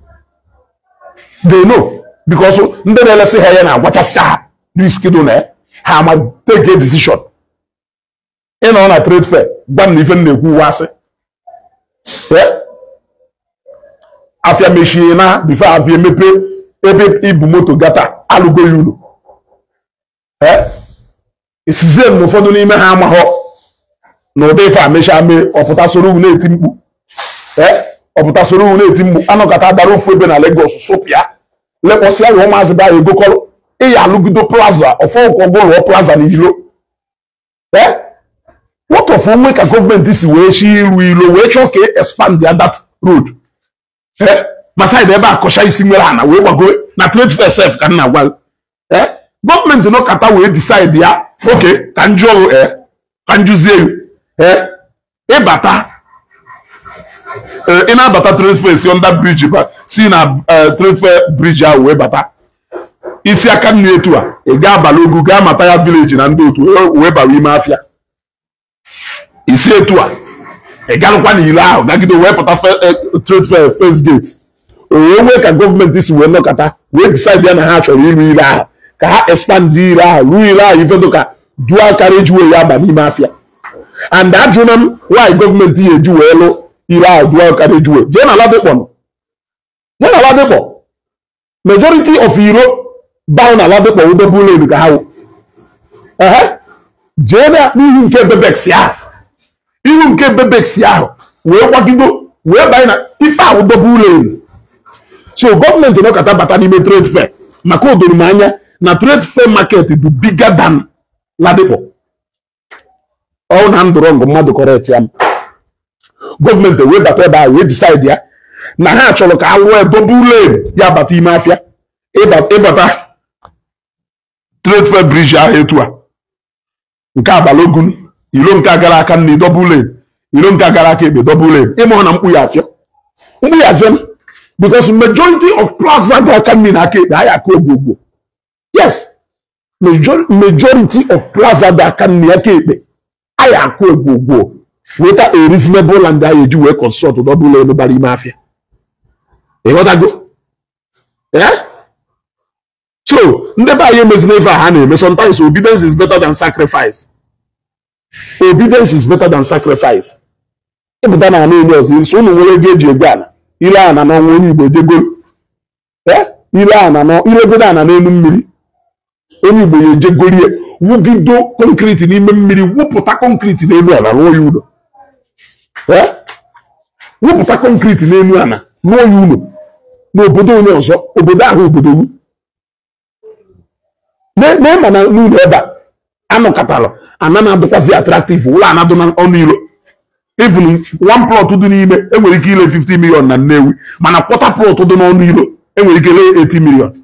they know, because ndị na-elesi ha ya na-agwachasị ha risk dị na ya. Ha ama take a decision. Ịnọ na trade fair, gwa m na ife m na-ekwu wasị afịa mechie na before afịa emepe, ebe ibu moto gata alụgo ya unu. Esizie m na ụfọdụ n'ime ha amaghọ na ụdị ife a mechaa mee, ọpụta soro ugwu na-eti mkpu, ọpụta soro ugwu na-eti mkpu. Anọkọta dara ofu ebe na Lagos sụpịa lekpọsịa ya, ụmụazị be anyị egokọrọ ịya alụgido plaza ọfọkọgụ, lụọ plaza na ilo. What of onwe ka gọọmenti si wee chi iru ilo wee chọọ ka expand ya that road ma side ebe a kọcha isi nwere ana wee gbago na trade fair sef ka m na-agwa gọọmenti nọkata wee decide ya. Oke ka njụ ọrụ, ka njụzie ịbata, ị na-abata trade fair si under bridge ba, si na trade fair bridge ahụ wee bata isi aka nri etu a, ị gaa Balogun, gaa mata ya village na ndị otu wee bawa ime afịa. Isi etu a ị garụkwa n'ile ahụ gagide wee pụta trade fair first gate. O wee nwee ka gọọmenti si wee nọkọta wee decide ya na ha chọrọ ịrụ ile ahụ, ka ha expand ile ahụ, ruo ile ahụ ife dịka dual carriage way ya ba n'ime afịa. And ajụna m why gọọmenti ya eji wee lụ ile ahụ dual carriage way. Jee na Ladipo, jee na Ladipo, majority of iro bound na Ladipo double lane ka ha wụ. Ehe, jee na n'ihu nke Bebex ahụ, ihu nke Bebex ahụ wee kwagido wee banye na ife ahụ, double lane. So gọọmenti nọkọta bata n'ime trade fair, maka o doro m anya na trade fair market bụ bigger than Ladipo. Ọ na ndụrọ ngụ mmadụ correct ya m. Gọọmenti wee bata ebe ahụ wee decide ya na ha chọrọ ka a lụọ double lane ya bata ime afịa. Ịbata trade fair bridge ahụ etu a, nke a Balogun, ilo nke gara aka nne double lane, ilo nke gara aka ekpe double lane. Ịmụ na mkpu ya afịa, mkpu ya afịa, because majority of plaza dị aka nne na aka ekpe anyị aka ogwogwo. Yes, majority of plaza dị aka nne, aka ekpe anyị akụ ogwogwo, weta a reasonable land anyị eji wee construct double lane bara ime afịa. Ịghọtago? Eh, so ndị be anyị emezina ife a ha na-eme. Sometimes obedience is better than sacrifice. Obedience is better than sacrifice. Ịpụta na ana onye ọzọ so unu nwere ego eji ego ala ile ana n'ọnwa, onye Igbo ejegoro ile ana ilegodo ana n'elu mmiri, onye Igbo ya ejegorie. Wụgido concrete n'ime mmiri, wụpụta concrete n'elu ala rụọ ya ụlọ. Wụpụta concrete n'elu ala rụọ ya ụlọ n'obodo onye ọzọ, obodo ahụ obodo wu. Na na n'ụlọ ebe a anọkọtara ana na-adịkwazị attractive, ụlọ anadụ n'ọnụ ilo. Even one plot dị n'ime enwere ike ile 50 million na Nnewi, mana quarter plot dị n'ọnụ ilo enwere ike ile 80 million.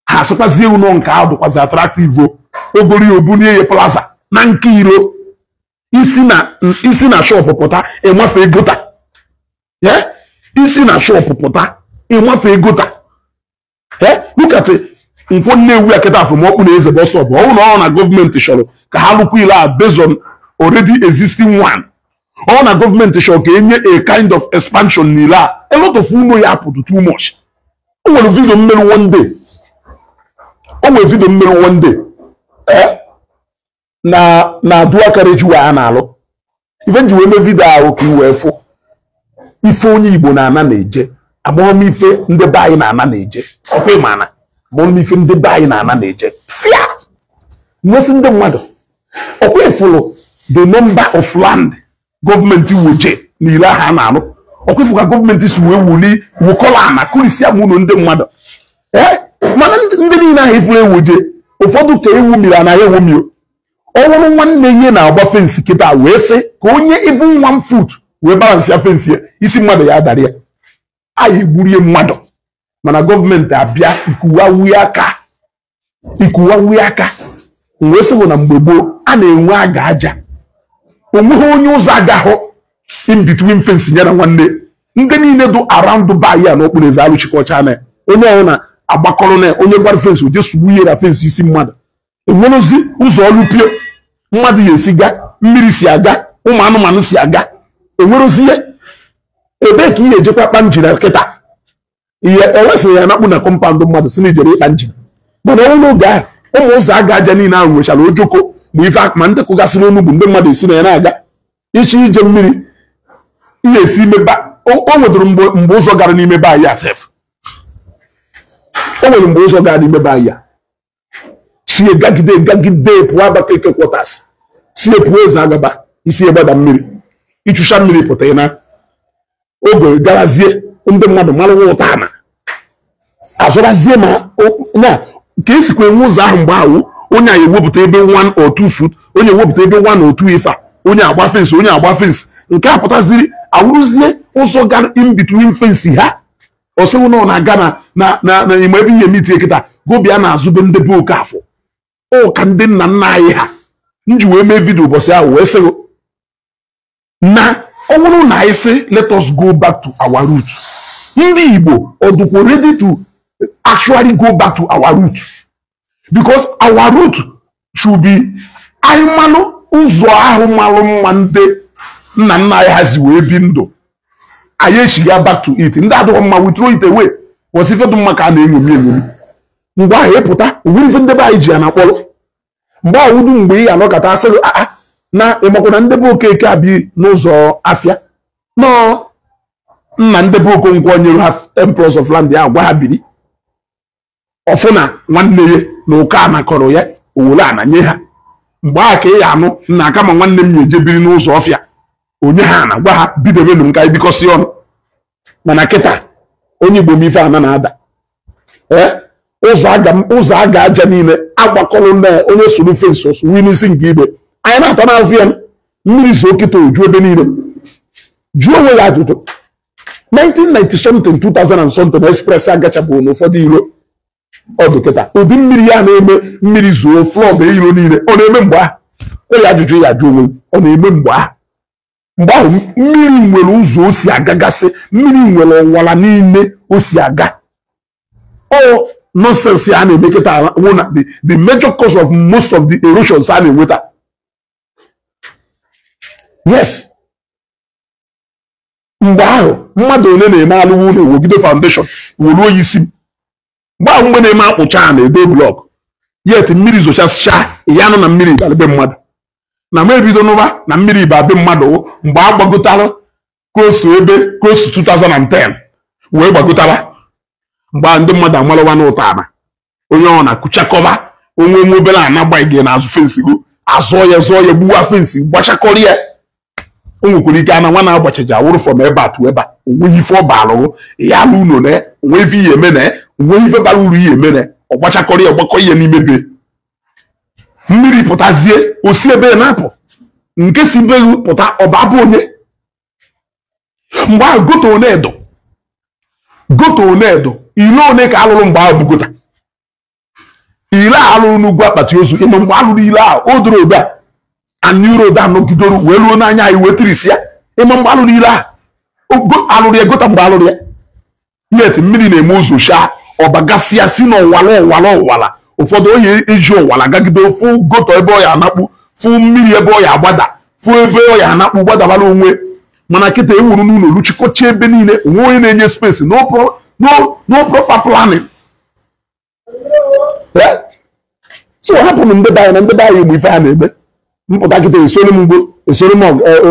Ha asịkwazi ụlọ nke ahụ dịkwazi attractive o ogori obunie ya plaza na nke ilo. Isi na shop pụta ịmafe gota, isi na shop pụta ịmafe gota. Look at mfo Nnewi akịta afọ ma ọkpụ na eze bus stop. Ọ na ọ na gọọmenti chọrọ ka ha lụkwa ile a based on already existing one. Ọ na gọọmenti chọrọ ka enye a kind of expansion n'ile a, a lot of ụlọ ya pụtụ too much. O nwere video mmeri one day, o nwere video mmeri one day na dual carriage way a na-alụ. Ife nji wee mee video ahụ ka i wee fụ ife onye Igbo na-ana na-eje, agbọghọm ife ndị be anyị na-ana na-eje, ọkwa ịmana agbọghọm ife ndị be anyị na-ana na-eje fia nwesị ndị mmadụ. Ọkwa ịfụlụ the number of land gọọmenti woje n'ile ahụ a na-alụ, ọkwa ịfụ ka gọọmenti si wee wuli wukọla ana kụrisia m ụlọ ndị mmadụ. Mana ndị niile ahụ ifuru ewoje ụfọdụ ka ewu miri anaghị ewumio. Ọ bụrụ nwanne ihe na-agba fence kịta wee sị ka onye even 1 foot wee balance ya fence ya, isi mmadụ ya adara ya, anyị gburie mmadụ. Mana gọọmenti abịa ikuwa aka wee sị bụ na mgbe gboo a na-enwe aga aja, onweghị onye ụzọ agahụ in between fence ya na nwanne. Ndị niile dị around Dubai ya n'okpuru eze alụchikọcha na onye ọhụrụ na agbakọrọ na onye gbara fence oje sugbu ihe na fence isi mmadụ. Enwerozi ụzọ ọrụ pio mmadụ ya esi ga, mmiri si aga, ụmụ anụmanụ si aga, enwerozi ihe. Ebee ka ihe ejekwa kpa njin kịta? Ihe ewesịrị ya nakpụ na compound mmadụ si na ijere ịkpa njin. Mana ọnwụ n'oge ahụ ụmụ ụzọ aga aja niile ahụ nwechara ojoko ma ife ma ndị kụgasịrị onugbu ndị mmadụ esi na ya na-aga ichi ije mmiri ihe esi ime. O nwetụrụ mgbe ụzọ gara n'ime be anyị asef, o nwere mgbe ụzọ gara n'ime be anyị ya sie gagide gagide pụọ Abakaliki quarters, sie pụọ eze agaba isi gbada mmiri, ịchụcha mmiri pụta na oge garazie ndị mmadụ marụwa ụta ana azụrazie. Ma na ka esikwa enwe ụzọ ahụ mgbe ahụ, onye a ewepụta ebe 1 or 2 foot, onye ewepụta ebe 1 or 2 ife a, onye agba fence, onye agba fence nke a pụtaziri awụrụzie ụzọ gara in between fence ha. Ọsịwụ na ọ na-aga na na na ime ebe ihe mitie kịta gobịa na-azụbe ndị be Okafọ ụka ndị nna nna anyị ha. Nji wee mee video ụbọchị ahụ wee sị na ọ bụrụ na anyị sị let us go back to our root, ndị Igbo ọdụkwa ready to actually go back to our root, because our root should be anyị malụ ụzọ ahụ malụ mma ndị nna nna anyị ha si wee bi ndụ, anyị echiga back to it. Ndị adịghị mma we throw it away. Was ife dị mma ka a na-eṅomi eṅomi. Mgbe ahụ ịpụta onwere ife ndebe anyị ji ya na akpọrọ mgbe ahụ udu mgbe ị anọkọta asịrị aa na ịmakwa na ndebe Okeke abi n'ụzọ afịa nọọ nna ndebe Okonkwo nyere ha 10 plots of land ya gwa ha biri ọfụna nwanne ya na ụka anakọrọ ya owere ana nye ha. Mgbe ahụ ka ị ya anụ nna kama nwanne m na-eje biri n'ụzọ ọfịa onye ha na gwa ha bidebenu m ka anyị bikọsi ọnụ. Mana kịta onye Igbo m ife ana na-ada ụzọ aga aja niile agbakọrọ nne onye soro fence ọsụ wee n'isi nke igbe anyị na-atọ n'afọ ya mmiri zo kịta oju ebe niile. Jụọ onwe ya ajụjụ 1990 something 2000 and something express agachabụrụ n'ụfọdụ iro ọdụ kịta ụdị mmiri ya na-eme mmiri zoo flood iro niile ọ na-eme mgbe ahụ. Onye ajụjụ ya ajụ onwe ọ na-eme mgbe ahụ. Mgbe ahụ mmiri nwere ụzọ o si agagasị, mmiri nwere ọwara niile o si aga. Ọ nonsense a na-eme kịta wụ na the major cause of most of the erosions a na-enweta. Yes, mgbe ahụ mmadụ ole na-eme alụwa ụlọ ewogide foundation were oyi isi m. Mgbe ahụ mgbe na-eme akpụcha na ede blọk yet mmiri zochasịcha ya nọ na mmiri bara be mmadụ. Na ma ebido n'ụba na mmiri ba be mmadụ mgbe a gbagotara kostu ebe kostu 2010 wee gbagotara mgbe ndị mmadụ amalụwa n'ụtọ ana onye ọ na-akụchakọba Onwe nwe obere ana gba gị n'azụ fence go, azụọ ya zụọ ya, gbuwa fence, gbachakọrọ ya. O nwekwara ike ana nwa na-agbachaja awụrụ from ebe a to ebe a. Onweghị ife ọ bara ya alụ ụlọ na onwe ife ihe eme na onwe ife bara uru ihe eme na ọ gbachakọrọ ya, gbakọ ihe n'ime be. Mmiri pụtazie, osi ebe ya na-apụ. Nke si be pụta ọba bụ onye. Mgbe ahụ gutter onedo, gutter onedo, ile one ka alụrụ mgbe ahụ bụ gutter. Ile a alụrụ n'ugwu akpati ozu, ịma mgbe alụrụ ile ahụ, o doro obe a, and road a nọgidoro wee ruo n'anya anyị wee tirisi ya. Ịma mgbe alụrụ ile ahụ, alụrụ ya gutter mgbe alụrụ ya. Yet mmiri na-eme ụzọ shaa, ọbagasịa si n'ọwala ọwala ọwala. Ụfọdụ onye eji ọwala gagide fụ gutter ebe ọ ya anakpu, fụ mmiri ebe ọ ya agbada, fụ ebe ọ ya anakpu gbadabara onwe. Mana kịta ewuru n'ụlọ luchikọcha ebe niile, onwe onye na-enye space, no proper planning. So hapụrụ ndị be anyị na ndị be anyị mgbe ife ha na-eme. Mpụta kịta esoro m mgbo, esoro m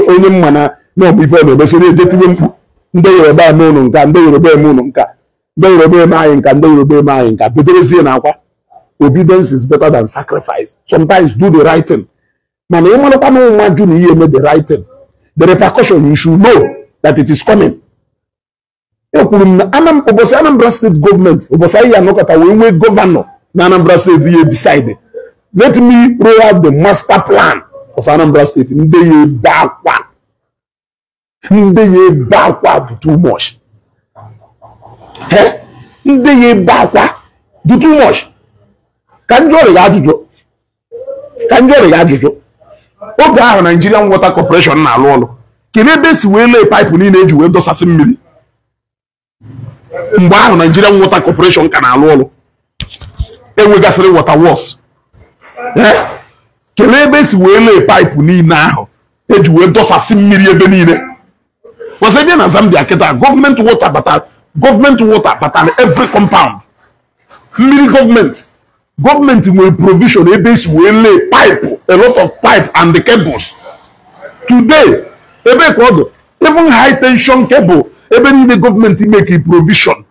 onye mma na ọbụ ife ọ na-eme, soro ejetiwe mkpu. Ndị Yoruba eme ụnụ nka, ndị Yoruba eme ụnụ nka, ndị Yoruba eme anyị nka, ndị Yoruba eme anyị nka. Bederezie na akwa. Obedience is better than sacrifice. Sometimes do the right thing. Mana ị marakwa na ụma jụ na ihe eme the right thing, the repercussion, you should know that it is coming. Ekwuru m na ụbọchị Anambra State gọọmenti, ụbọchị anyị anọkọta wee nwee governor na Anambra State ihe decide, let me roll out the master plan of Anambra State. Ndị ya ebe akwa, ndị ya ebe akwa dị too much. Ndị ya ebe akwa dị too much. Ka ndị ọrịa ajụjụ, ka ndị ọrịa ajụjụ. Oge ahụ Nigerian Water Corporation na-alụ ọlụ, kedu ebe esi wee lee pipe niile eji wee dọsasị mmiri? Mgbe ahụ Nigerian Water Corporation ka na-alụ ọlụ, enwegasịrị water works. Kedu ebe esi wee lee pipe niile ahụ eji wee dọsasị mmiri ebe niile? Kwesị ebe na Zambia kịta, gọọmenti water batara, gọọmenti water batara every compound. Mmiri gọọmenti, gọọmenti nwere provision ebe esi wee lee pipe, a lot of pipe and the cables. Today ebe ka ọ dụ, even high tension cable ebe niile, gọọmenti make provision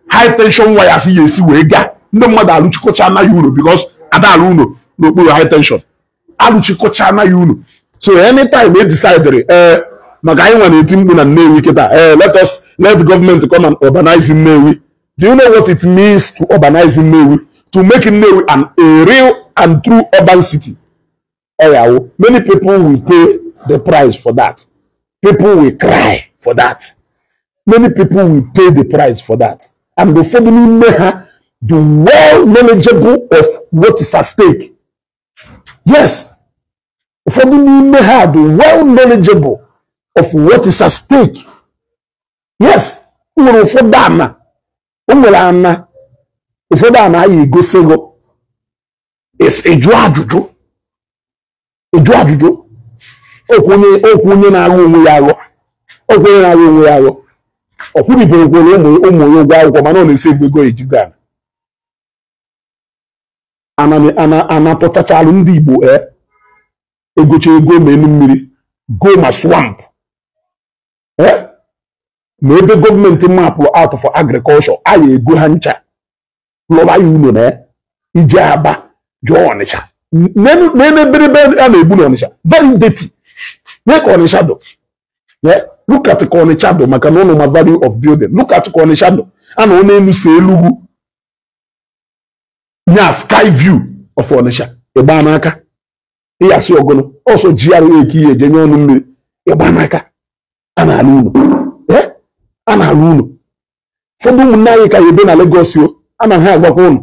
high tension wires ya esi wee gaa. Ndị mmadụ alụchikọcha anaghị ụlọ because ada alụ ụlọ n'okpuru high tension, alụchikọcha anaghị ụlọ. So anytime e decided, ee, maka anyị nwa na-eti mkpu na Nnewi kịta, ee, let us let government come and urbanize Nnewi. Do you know what it means to urbanize Nnewi? To make Nnewi a real and true urban city. Oyawo, many people will pay the price for that. People will cry for that. Many people will pay the price for that. And ụfọdụ n'ime ha the well knowledgeable of what is at stake. Yes, ụfọdụ n'ime ha the well knowledgeable of what is at stake. Yes, o nwere ụfọdụ ana, o nwere ana, ụfọdụ ana anyị egosigo ịjụ ajụjụ, ịjụ ajụjụ. Okwu onye na-aghọ onwe ya aghọ, okwu onye na-aghọ onwe ya aghọ. Ọ kwụrịberekwara ụmụ ya ụgwọ akwụkwọ, mana ọ na-esevu ego ejigo ana anapụtachalụ ndị Igbo. Egocha ego ma elu mmiri go ma swamp, ma ebe gọọmenti mapụrụ out for agriculture, aya ego ha ncha lụba ya ụlọ na ije Aba jụọ Ọnịcha n'ebe ebe a na-egbu n'Ọnịcha, very dirty. Mee ka Ọnịcha dụ. Look at ka Ọnịcha dụ, maka na ụnụ ma value of building. Look at ka Ọnịcha dụ, a na ọ na-elu si Enugu nya sky view of Ọnịcha ịgba n'aka ịyasị ọgụnụ ọsọ GRA ka ihe eje nye ọnụ mmiri ịgba n'aka. A na-alụ ụlọ, a na-alụ ụlọ. Ụfọdụ ụmụnne anyị ka ya ebe na Lagos o, a na ha agwakwa ụnụ.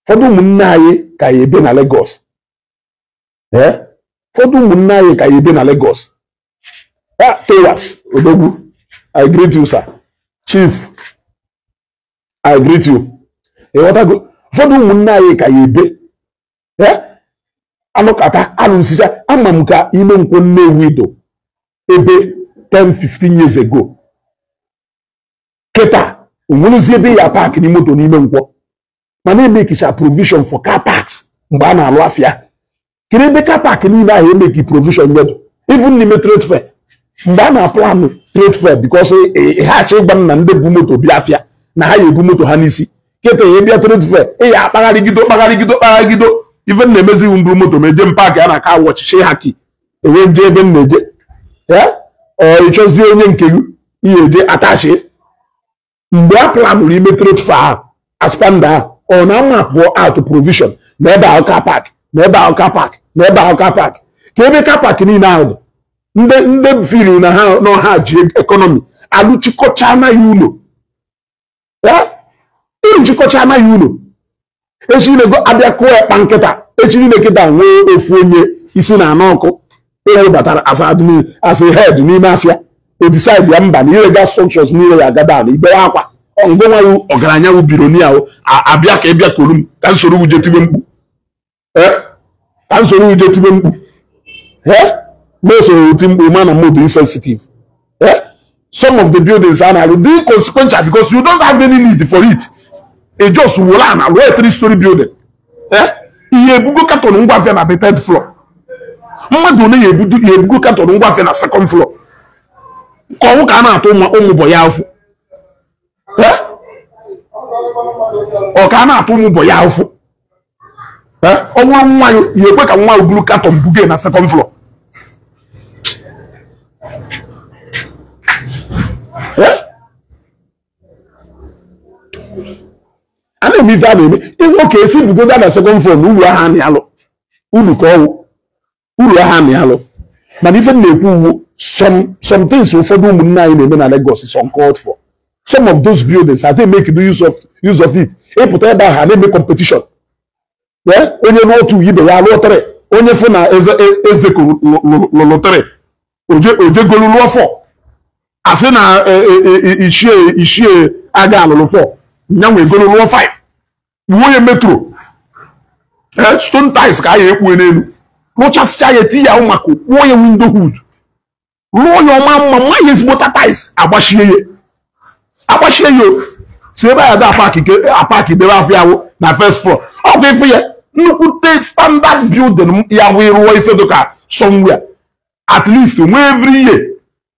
Ụfọdụ ụmụnne anyị ka ya ebe na Lagos, ụfọdụ ụmụnne anyị ka ya ebe na Lagos. Towas Odogwu, I greet you, sir. Chief, I greet you. Ịghọtago? Ụfọdụ ụmụnne anyị ka ya ebe anụkata alụsịcha. Ama m ka ime nkwụ Nnewi do ebe 10-15 years ago. Kịta onwerezie ebe ya park n'ime moto n'ime nkwọ, mana emekicha provision for car parks mgbe a na-alụ afịa. Kedu ebe car park niile ahụ emeki provision nyedo? Even n'ime trade fair, mgbe a na-aplanụ trade fair, because ha achọ ịgwa m na ndị bu moto bịa afịa na ha ya ebu moto ha n'isi. Kịta ya bịa trade fair, ị ya akpagharịgido kpagharịgido kpagharịgido. Ife m na-emezi iwu mburu moto ma eje m paakị a na aka wọchịchị ha ki enwe nje ebe m na-eje. Ọ ịchọzie onye nke gị ihe eje atachi. Mgbe a planụrụ ime trade fair ahụ, aspanda ahụ, ọ na-ama pụọ out provision na ebe ahụ car park, na ebe ahụ car park, na ebe ahụ car park. Ka ebe car park niile ahụ dị, ndị fili na ha na ha ji ekọnọmi alụchikọcha anaghị ụlọ. Ịrụchikọcha anaghị ụlọ. Echi niile abịa kụọ ekpa nkịta, echi niile kịta nwee ofu onye isi na anọ ọkụ ewebatara as a head n'ime afịa. O decide ya mba na irega structures niile ya agada na ibere akwa. Ngwa nwa ọgaranya wu bironia abịa ka ịbịa koro m ka nsoro wuje tibe mkpu. Ka nsoro wuje tibe mkpu. Na-esoro oti mkpu ma na mmadụ insensitive. Some of the buildings are now inconsequential because you don't have any need for it. It just will and a 3-story building. Ihe ebugo carton ngwa afịa na the third floor. Mmadụ ole ya ebugo carton ngwa afịa na second floor. Ka ọnwụ ka a na-atụ ụmụ bọ ya afụ. Ọ ka a na-atụ ụmụ bọ ya afụ. Ọ bụrụ nwa ya ekwe ka nwa buru carton buge na second floor. A na-eme ife a na-eme. Oke esi bugoda na second floor na uru aha na alụ. Uru ka ọwụ. Uru aha na alụ. Mana ife na-ekwu uwu some things ụfọdụ ụmụnne anyị na-eme na Lagos is uncalled for. Some of those buildings are they make the use of it. Ịpụta ebe ahụ a na-eme competition. Onye n'otu ibe ya lụọ 3. Onye fụ na eze lụrụ 3. Oje golu lụọ 4. Asị na ichie aga alụlụ 4. Nyanwe golu lụọ 5. Onye metro. Stone tiles ka a ya ekpu n'elu. Lụchasịcha ya eti ya ụmaka kpụọ ya window hood. Lụọ ya ọma mma mma ya ezigbota tiles agbachie ya. Agbachie ya si ebe a da apaki debe afọ ya na first floor. Ọ bụ ife ya nnukwute standard building ya wee rụọ ife dịka somewhere. At least nwee every year.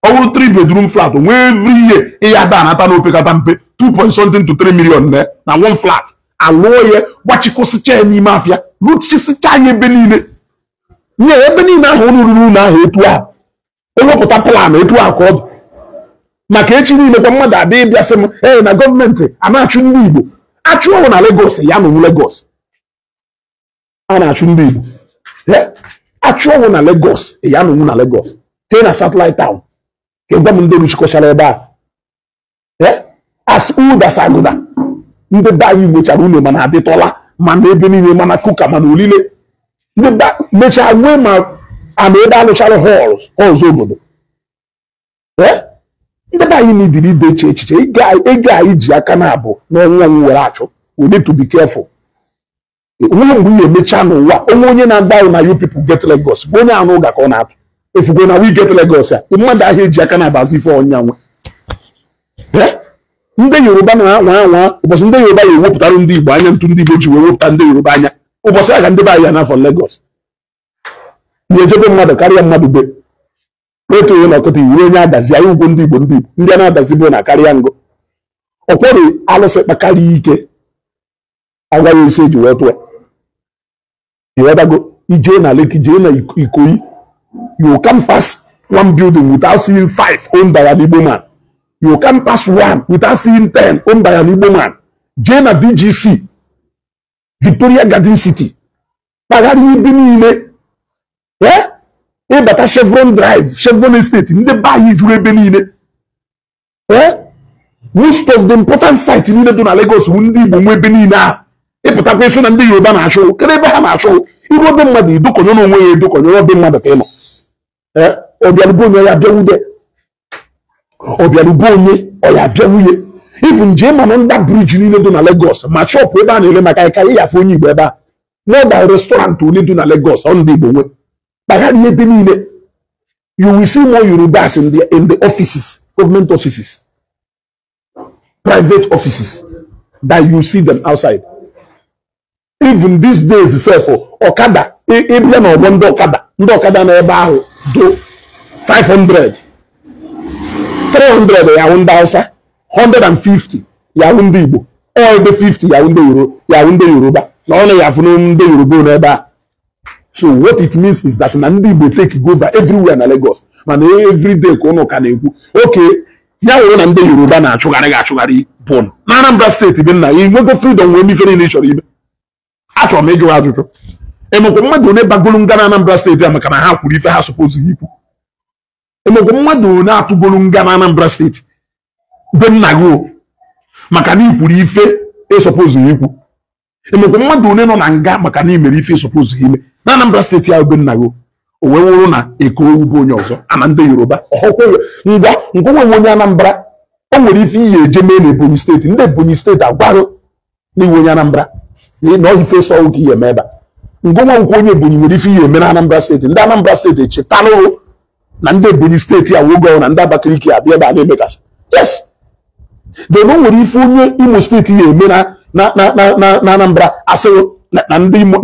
Ọ bụrụ 3 bedroom flat nwee every year ịya da anata na opekata mpe 2 point something to 3 million na one flat. Alụọ ya gbachikọsịcha ya n'ime afịa rụchisicha ya ebe niile. Nye ebe niile ahụ ụlọ ruru ụlọ ahụ etu ahụ. Ewepụta plan etu ahụ ka ọ dị. Maka echi niile kwa mmadụ abịa ịbịa sị m ee na gọọmenti a na-achụ ndị Igbo. Achụ ọrụ na Lagos ya nụrụ Lagos. A na-achụ ndị Igbo. Achụ ọrụ na Lagos ya nụrụ na Lagos. Tee na satellite town. Ka gwa m ndị ruchikọchara ebe a. As ụdasa agụda. Ndị be anyị nwechara ụlọ mana adịtọla mana ebe niile mana kuka mana olile. Ndị be mechaa nwee ma ama ebe alụchara halls obodo. Ndị be anyị nidiri ide eche echiche ego anyị ji aka na abụ n'ọnwụ ọnwụ were achụ. We need to be careful. Onwe mgbe ị na-emecha n'ụwa onwe onye na-agba ahụ na you people get Lagos bụ onye anụ ụga ka ọ na-atụ. Efugo na we get Lagos ya mmadụ ahịa eji aka na-abazi ife ọnya nwe. Ndị Yoruba na-anwa anwa ụbọchị ndị Yoruba ya ewepụtara ndị Igbo anya ntụ ndị Igbo ji wee wepụta ndị Yoruba anya ụbọchị aga ndị be anyị ya n'afọ Lagos. Ihe ejebe mmadụ karịa mmadụ be otu onye nọkọta iwu onye adazi anyị ugwo ndị Igbo ndị Igbo ndị a na-adazi bụ na karịa ngụ ọkwọrị alụsị kpakarịa ike agaghị esi eji wee tụọ ịghọtago. Ijee na Lekki jee na Ikoyi, you can pass one building without seeing 5 owned by an Igbo man. You can pass 1 without seeing 10 owned by an Igbo man. Jee na VGC, Victoria Garden City, kpagharị ibi niile. Ịbata Chevron Drive, Chevron Estate, ndị be anyị juru ebe niile. Most of the important site niile dị na Lagos bụ ndị Igbo nwe ebe niile ahụ. Ịpụtakwa isi na ndị Yoruba na-achụ kedu ebe ha na-achụ iru obe mmadụ idokọnye n'onwe ya edokọnye obe mmadụ ka ị nọ. Ọbịalụbe onye ya bịa ọbịalụbe onye ọ ya bịa nwunye. Even jee mana nda briji niile dị na Lagos ma shọpụ ebe a na-ere maka ịka ya afụ onye Igbo ebe a. N'ọda restọrantị ole dị na Lagos ọ ndị Igbo nwe. Kpagharị ebe niile. You will see more Yorubas in the offices, government offices, private offices, that you see them outside. Even these days self ọkada ịbịa na ọgbọ ndị ọkada ndị ọkada na ebe ahụ do 500 300 ya ndị Hausa, 150 ya ndị Igbo, Ọ ebe 50 ya ndị Yoruba na ọ na ya afụ ndị Yoruba n'ebe a. So what it means is that na ndị Igbo take over everywhere na Lagos. Mana everyday ka ụnụ ka na-ekwu okay, ya wụrụ na ndị Yoruba na-achụgharị ga-achụgharị bụ na Anambra steeti bụ nna ya inwego freedom wee ife niile ị chọrọ ime. Achọrọ m ịjụ ajụjụ, emekwa mmadụ one bagolu nga na Anambra steeti a maka na ha kwuru ife ha suppose ikwu? Emekwa mmadụ one atụgolu nga na Anambra steeti be nna gị maka na ikwuru ife ị suppose ikwu? Emekwa mmadụ one nọ na nga maka na imere ife ị suppose ime na Anambra steeti ahụ be nna gị? O wee wụrụ na Eko bụ onye ọzọ ana ndị Yoruba ọhụkwa ngwa ngwa onye Anambra o nwere ife iyi eje mee na Ebonyi steeti, ndị Ebonyi steeti agwarụ n'iwu onye Anambra na ife sọ oge ihe eme ebe a. Ngwa nkwụ onye Ebonyi nwere ife ihe eme na Anambra steeti, ndị Anambra steeti echetalụ na ndị Ebonyi steeti a wogo na ndị Abakaliki abịa ebe a na-emekasị. Yes, then o nwere ife onye Imo steeti ya eme na Anambra asịghị na ndị ịma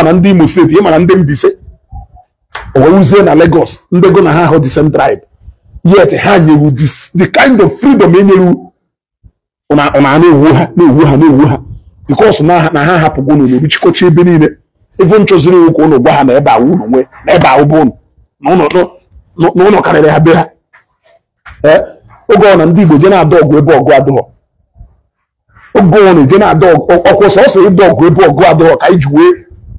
na ndị Imo steeti ịma na ndị Mbaise owuzie na Lagos ndị go na ha ahụ the same tribe, yet ha nyewu the kind of freedom enyeru ụna na-ewu ha na-ewu ha na-ewu ha because na ha hapụgo n'obodo chịkọcha ebe niile. Ife nchọziri iwu ka ụnụ gwa ha na ebe awụ ụnụ nwee na ebe awụ bụ ụnụ na ụnụ karịrị ha be ha. Oge ọ na ndị Igbo je na-ada ọgụ ebe ọgụ adịghọ, oge ọ na-eje na-ada ọkụ sọsọ ịda ọgụ ebe ọgụ adịghọ ka anyị ji wee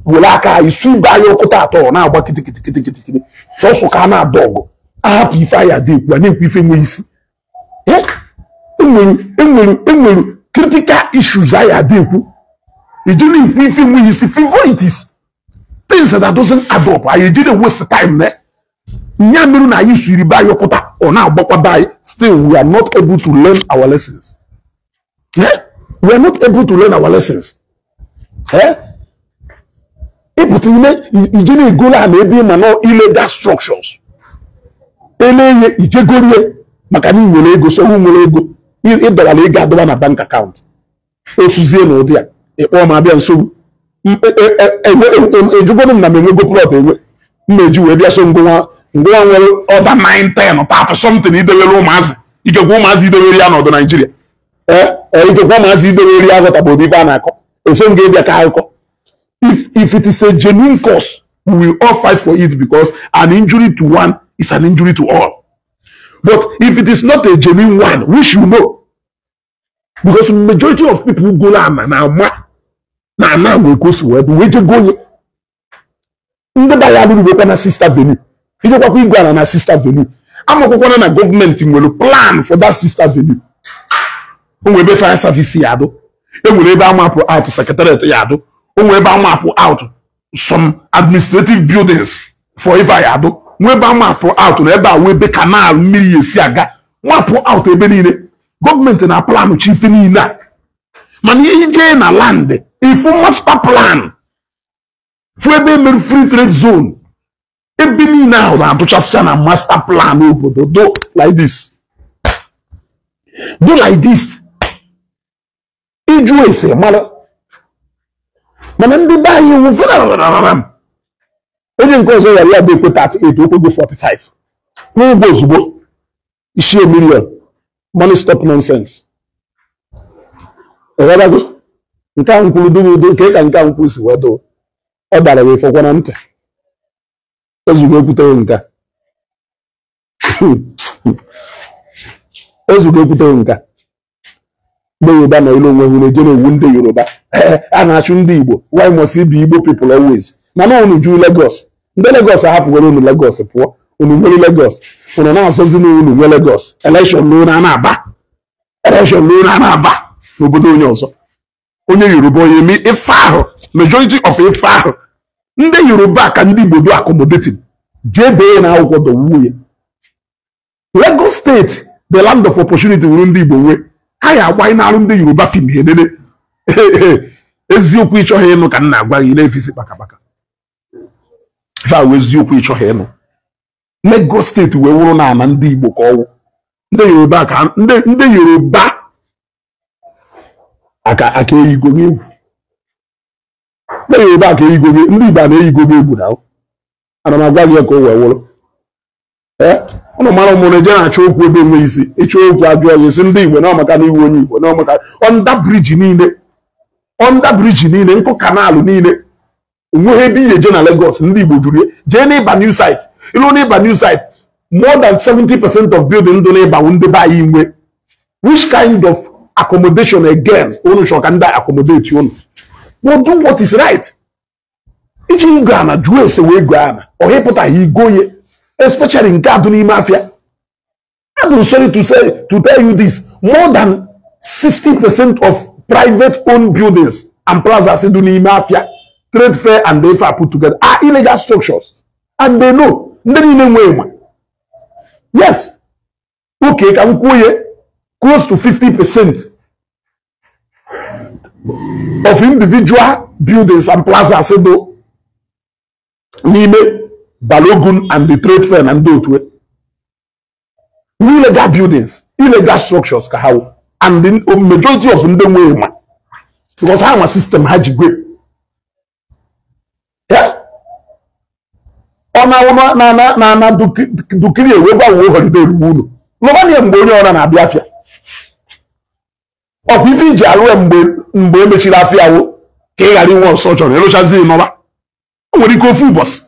were aka anyị su ibe anyị ọkụta atọ na-agba kịtịkịtịkịtịkịtị sọsọ ka a na-ada ọgụ ahapụ ife anyị ada ekwu a na-ekwu ife nwe isi. Enwere critical issues anyị ada ekwu iji na-ekwu ife nwe isi, frivolities, things that doesn't add up. Anyị ejide waste time ne nya mere na anyị siri be anyị ọkụta ọ na-agbakwa be anyị. Still we are not able to learn our lessons. We are not able to learn our lessons. Ịpụta ime ije na-egolo ha na ebe ịma na illegal structures eleye ijegorie maka na ị nwere ego, so nwere ego ịdọwara ego adọba na bank account osuzie na ụdị a ịkpọọ ma abịa nso ejugoro m na m enwego plot enwe mma eji wee bịa so ngwa ngwa nwere ọda 9 10 30 something idewere ụmụazị ikekwe ụmụazị idewere ya n'ọdụ Naijiria ikekwe ụmụazị idewere ya aghọtabodo ife a na-akọ eso m ga-ebịa ka akụkọ. If it is a genuine cause, we will all fight for it because an injury to one is an injury to all. But if it is not a genuine one, we should know. Because majority of people who go na na na na we go so we je go ndị ba ya lụrụ na Sister Avenue. Ijekwakwa igwe ala na Sister Avenue. Amakwakwana na gọọmenti nwere plan for that Sister Avenue. O nwere ebe fire service ya adụ. E nwere ebe amapụ out secretariat ya adụ. O nwere ebe amapụ out some administrative buildings for ife ya adụ. Nwee ebe amapụ out na ebe a wee ebe canal mmiri esi aga. Mapụ out ebe niile. Gọọmenti na plan chi ife niile a. Mana ihe jee na land ifu master plan. Fu ebe emere free trade zone. Ebe niile ahụ na-atụchasịcha na master plan obodo do like this. Do like this. Iju ese mara. Mana ndị be anyị wụ onye nke ọzọ yara ya bụ ekwe 38 okwego 45. Kwụọ ụgwọ ozugbo. Ishie million. Money stop nonsense. Ọghọtago? Nke ahụ kwuru dị n'udo nke ka nke ahụ kwuru si wee doo. Ọ dara wee fọkwa na ntị. Ozugbo ekwuteghị nke a. Ozugbo ekwuteghị nke a. Ndị Yoruba na ilu onwe ha na-eje na-ewu ndị Yoruba. A na-achụ ndị Igbo. Why must it be Igbo people always? Mana unu ju Lagos. Ndị Lagos ahapụgoro unu Lagos pụọ. Unu nwere Lagos. Unu na-asọzi na unu nwe Lagos. Election na unu a na-aba. Election na unu a na-aba n'obodo onye ọzọ. Onye Yoruba onye eme ife ahụ. Majority of ife ahụ. Ndị Yoruba ka ndị Igbo do accommodating. Jee bee na akwụkwọ dọwuo ya. Lagos State, the land of opportunity wuru ndị Igbo nwee. Ha ya agba na-arụ ndị Yoruba fim elele. Eziokwu ịchọghị ịnụ ka m na-agwa gị na-efisi kpakakpaka. Ife ahụ eziokwu ịchọghị ịnụ. Lagos State wee wụrụ na ana ndị Igbo ka ọwụ. Ndị Yoruba ka ndị Yoruba aka aka eyigo gị egwu. Ndị Yoruba ka eyigo gị, ndị Igbo na-eyigo gị egwu na. Ana m agwa gị ka o wee wụrụ. Ee, ụnụ mara ụmụrụ eje na-achọ okwu ebe enweghị isi. Ịchọ okwu ajụọ ya esi ndị Igbo na ọmaka na iwu onye Igbo na ọmaka under bridge niile, under bridge niile, nkụ kanalụ niile, onweghị ebe ihe eje na Lagos ndị Igbo juru. Jee n'Ịba New Site, ilu n'Ịba New Site, more than 70% of building ndụ n'Ịba ndị be anyị nwe. Which kind of accommodation again unu chọrọ ka ndị accommodate unu? But do what is right. Iji ngo ana jụọ ese wee goo ana ọ ịpụtaghị igoye, especially nke adụ n'ime afịa. I'm sorry to say, to tell you this, more than 60% of private owned buildings and plazas dị n'ime afịa, trade fair and ife put together, are illegal structures, and they know. Ndị niile nwe ma. Yes, okay, ka m kwuo ya, close to 50% of individual buildings and plazas dị n'ime Balogun and the trade fair na ndị otu illegal buildings, illegal structures ka ha wụ, and the majority of ndị nwe ma, because ha nwa system ha ji gwe ya. Ọ na-awụ na na na na dukiri ewe gbanwee holiday ruo unu lụbana ya mgbe onye ọra na-abịa afịa. Ọkwa ife iji alụ ya mgbe emechiri afịa wụ ka ị ghara inwe ọsọ chọrọ ịrụchazi nọba. O nwere ike ofu ụbọchị,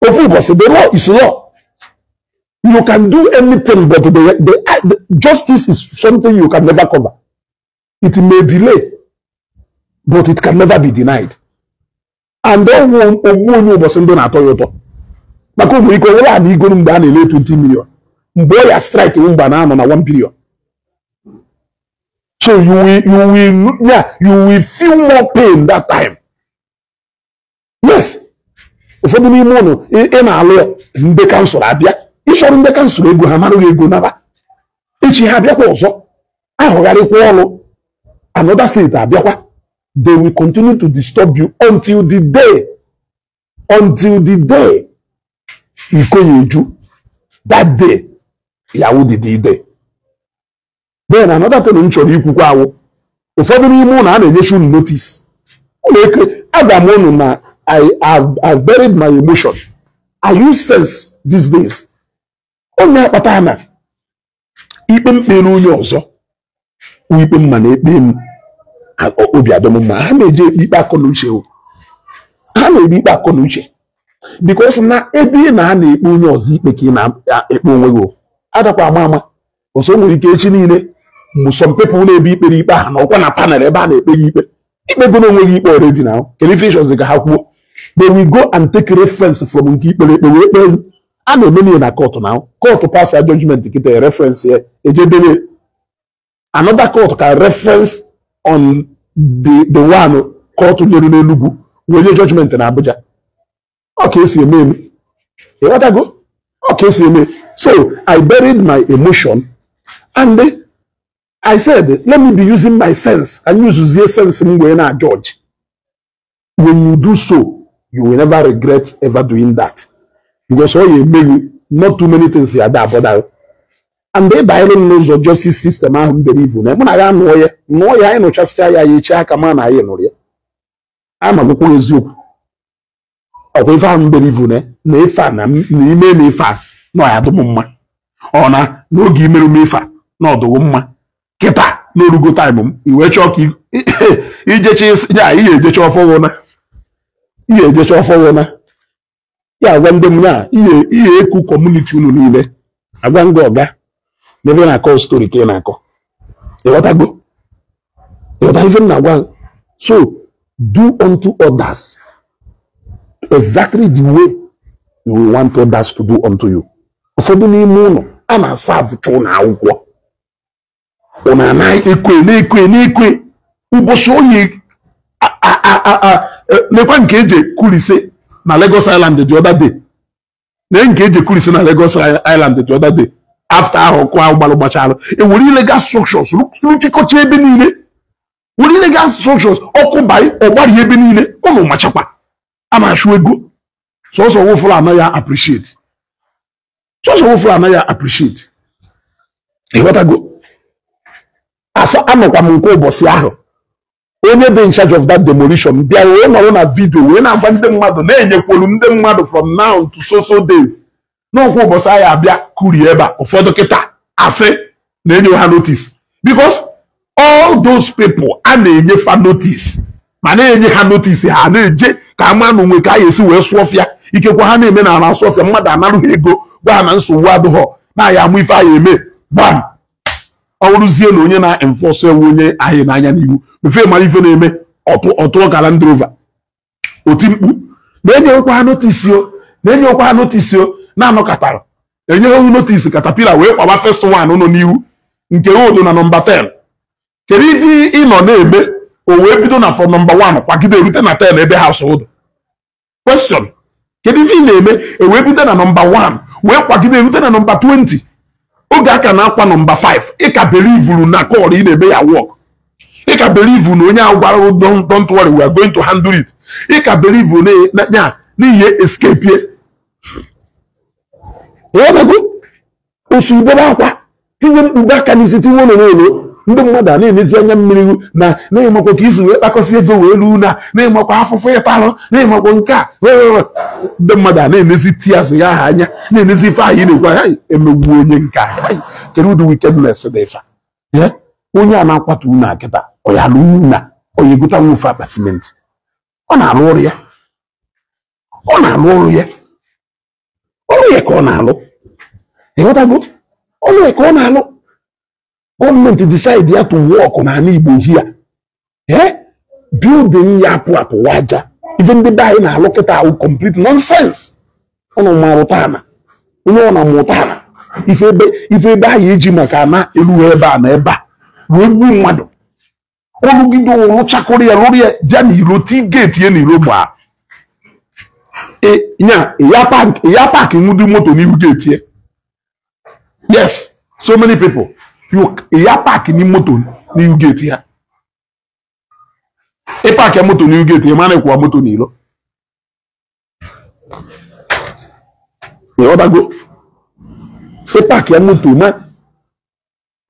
ofu ụbọchị. The law is law. You can do anything, but the justice is something you can never cover. It may delay, but it can never be denied. And ọnwụ ogbu onye ụbọchị ndụ na-atọ ya ụtọ, maka o nwere ike onwere ana igoro mgbe a na-ele 20 million, mgbe ọ ya strike mgbe a na-anọ na 1 billion. So you will, yeah, you will feel more pain that time. Yes, ụfọdụ n'ime ụnụ ị na-alụ ya, ndị council abịa ịchọrọ ndị council ego ha maraghị ego naba. Echi ha abịakwa ọzọ, ahụgharịkwa ọrụ, another state abịakwa. They will continue to disturb you until the day iko ya eju. That day ya wụ the day. Then another thing m chọrọ ikwukwa awụ, ụfọdụ n'ime ụlọ a na-enyechi unu notice ụlọ eke. Agwa m unu na I have buried my emotion. I use sense these days. Onye akpata na ikpe mkpere onye ọzọ wụ ikpe mma na ekpe m obi adọm mma. Ha na-eje ekpe ikpe akọ na uche o. Ha na-ekpe ikpe akọ na uche, because na ebe ị na na-ekpe onye ọzọ ikpe ka ị na-ekpe onwe gị o. Adakwa ama ama ọsọ nwere ike echi niile mụ some people na-ebe ikpere ikpe ahụ na ọkwa na panel ebe a na-ekpe gị ikpe, ikpe go n'onwe gị ikpe already now. Kedu ife ịchọzi ka ha kwuo? They will go and take reference from nke ikpere ekpe wee kpee gị. A na-eme niile na court now. Court pass ya judgment kịta, reference ya ejedebe another court ka reference on the one court nyere n'Enugu wee nye judgment na Abuja. Ọ ka esi eme eme, ịghọtago? Ọ ka esi eme. So I buried my emotion and I said, let me be using my sense and use sense m wee na judge. When you do so, you will never regret ever doing that, because ọ ya eme gị not too many things ya da bother. And ị banyere m n'ụzọ justice system ahụ m believe na mụ na ya nụọ ya, nụọ ya, anyị nụchasịcha ya, ya echi aka ma na anyị nụrụ ya ama gwụkwụ eziokwu. Ọkwa ife ahụ m believe na ife a na ime na ife a na ọ ya dụ m mma, ọ na n'oge imerụ m ife a na ọdụghị mma kịta n'orugo time m i wee chọọ ka ijecha ya ihe ejecha ọfọwụ na ihe ejecha ọfọwụ na ya agwa ndị m ya ihe ihe eku community unu niile agwa ngwa ọga n'ebe na-akọ story ka ị na-akọ. Ịghọtago? Ịghọta ife m na-agwa? So do unto others exactly the way you will want others to do unto you. Ụfọdụ n'ime ụlọ a na-asa avụcha ụlọ akwụkwọ, ụnụ anaghị ekwe na-ekwe na-ekwe ụbọchị oyi nekwa nke eji kulise na Lagos Island the other day, na nke eji kulise na Lagos Island the other day after ahụ ọkụ ahụ gbalụ gbachalụ, ewere illegal structures rụchikọcha ebe niile, were illegal structures, ọkụ bai ọgbari ebe niile. Ụnụ machakwa a na-achụ ego sọsọ wụfụrụ anaghị appreciate, sọsọ wụfụrụ anaghị appreciate. Ịghọtago? Asa anọkwa m nke ụbọchị ahụ onye dị in charge of that demolition bịa wee nọrọ na video wee na-agwa ndị mmadụ na-enyekwolu ndị mmadụ from now to so so days. N'ọkwa ụbọchị anyị abịa kurie ebe a ụfọdụ kịta asị na-enye ha notice. Because all those people a na-enye fa notice, ma na-enye ha notice ha na-eje ka ama na onwe ka a esi wee sụọ ọfịa. Ikekwe ha na-eme na ala asụ ọfịa, mmadụ anarụ ha ego gwa ha na nsogbu adịghọ na ya amụ ife anyị eme gbam. Ọ bụrụzie na onye na-enforce ewu onye ahịa n'anya n'ihu mefe mara ife na-eme ọtụ ka Land Rover oti mkpu na-enyewekwa ha notice o, na-enyewekwa ha notice o, na-anọkọtara enyeghị notice. Katapila wee kwaba first one nọ n'ihu nke odo na nọmba 10. Kedu ife ị nọ na-eme o wee bido na from nọmba 1 kwagide erute na 10 ebe house odo? Question. Kedu ife ị na-eme e wee bido na nọmba 1 wee kwagide erute na nọmba 20? Oge aka na-akwa nọmba 5 ị ka belivuru na kọl ị na-eme ya work. Ị ka believe na onye ahụ gwara don't worry, we are going to handle it. Ị ka believe na n'ihe escape ye. Osu ibebe akwa tinye mkpugbe aka n'isi tinye ụlọ n'ụlọ ndị mmadụ a na-emezi anya mmiri na na-emakwa ka isi wee kpakọsị ego wee ruo na na-emakwa afụfụ ịtalụ na-emakwa nke a. Ndị mmadụ a na-emezi tiasị ya aha anya na-emezi ife anyị na-ekwu ya emegbu onye nke a. Kedu ụdị wickedness dị ife a? Onye a na-akwatu unu akịta ọ ya alụ na ọ ya egota nwufe akpa simenti. Ọ na-alụ ọrụ ya, ọ na-alụ ọrụ ya, ọrụ ya ka ọ na-alụ. Ịghọtago? Ọrụ ya ka ọ na-alụ. Gọọmenti decide ya to work n'ala Igbo here. Building ya apụ apụ waja. Even ndị be anyị na-alụ kịta ahụ complete nonsense. Ọ na mụta ana, onye ọ na-amụta ana ife ebe anyị eji maka ana elu ebe a na ebe a wee gbuo mmadụ. Ọrụgide rụchakọrọ ya rụrụ ya bịa n'iro ti geeti ya n'iro gbaa ya paakị nwụdị moto n'ihu geeti ya. Yes, so many people ya paakị ni moto n'ihu geeti ya. Ị paakị moto n'ihu geeti ya ma na-ekwuwa moto n'ilo. Ịghọtago? Ị paakị ya moto na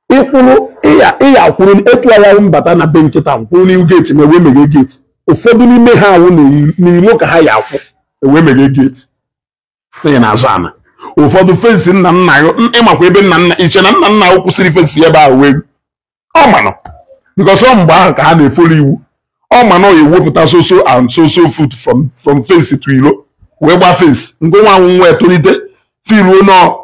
ịkwụrụ ịya akwụrụ etu agha mbata na be nkịta nkwụrụ n'ihu geeti ma ewee meghe geeti. Ụfọdụ n'ime ha awụ n'ilo ka ha ya akwụ ewee meghe geeti onye na-azụ ana. Ụfọdụ fensi nna nna ịmakwa ebe nna nna iche na nna nna kwụsịrị fensi ebe ahụ wee ọ manụ because ọ mgbe ahụ ka ha na-efolu iwu. Ọ manụ ya ewepụta soso and soso foot from fensi to ilo wee gbaa fensi ngwa nwa anwụ nwa etolite firuo nọ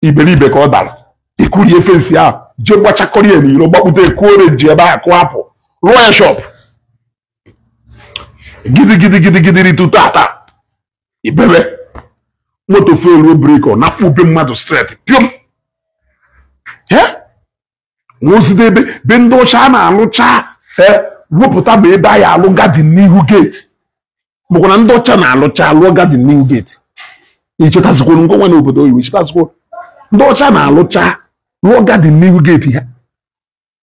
iberibe ka ọ dara ikurie fensi ahụ jee gbachakọrọ ya n'iro gbakpute ekuo orenji ebe ahụ kụọ apụ rụọ ya shop gidi gidi gidi ritu tata ibebe moto fuelu breki ọ na-akpụ mmadụ straight piom. Nwozide ebe be ndị ọcha a na-alụcha wepụta ma ebe anyị alụ gadin n'ihu geeti makwa na ndị ọcha na-alụcha alụọ gadin n'ihu geeti. Ichetazikwuru ngwa n'obodo oyibo ichetazikwuru ndị ọcha na-alụcha lụọ gadin n'ihu geeti ha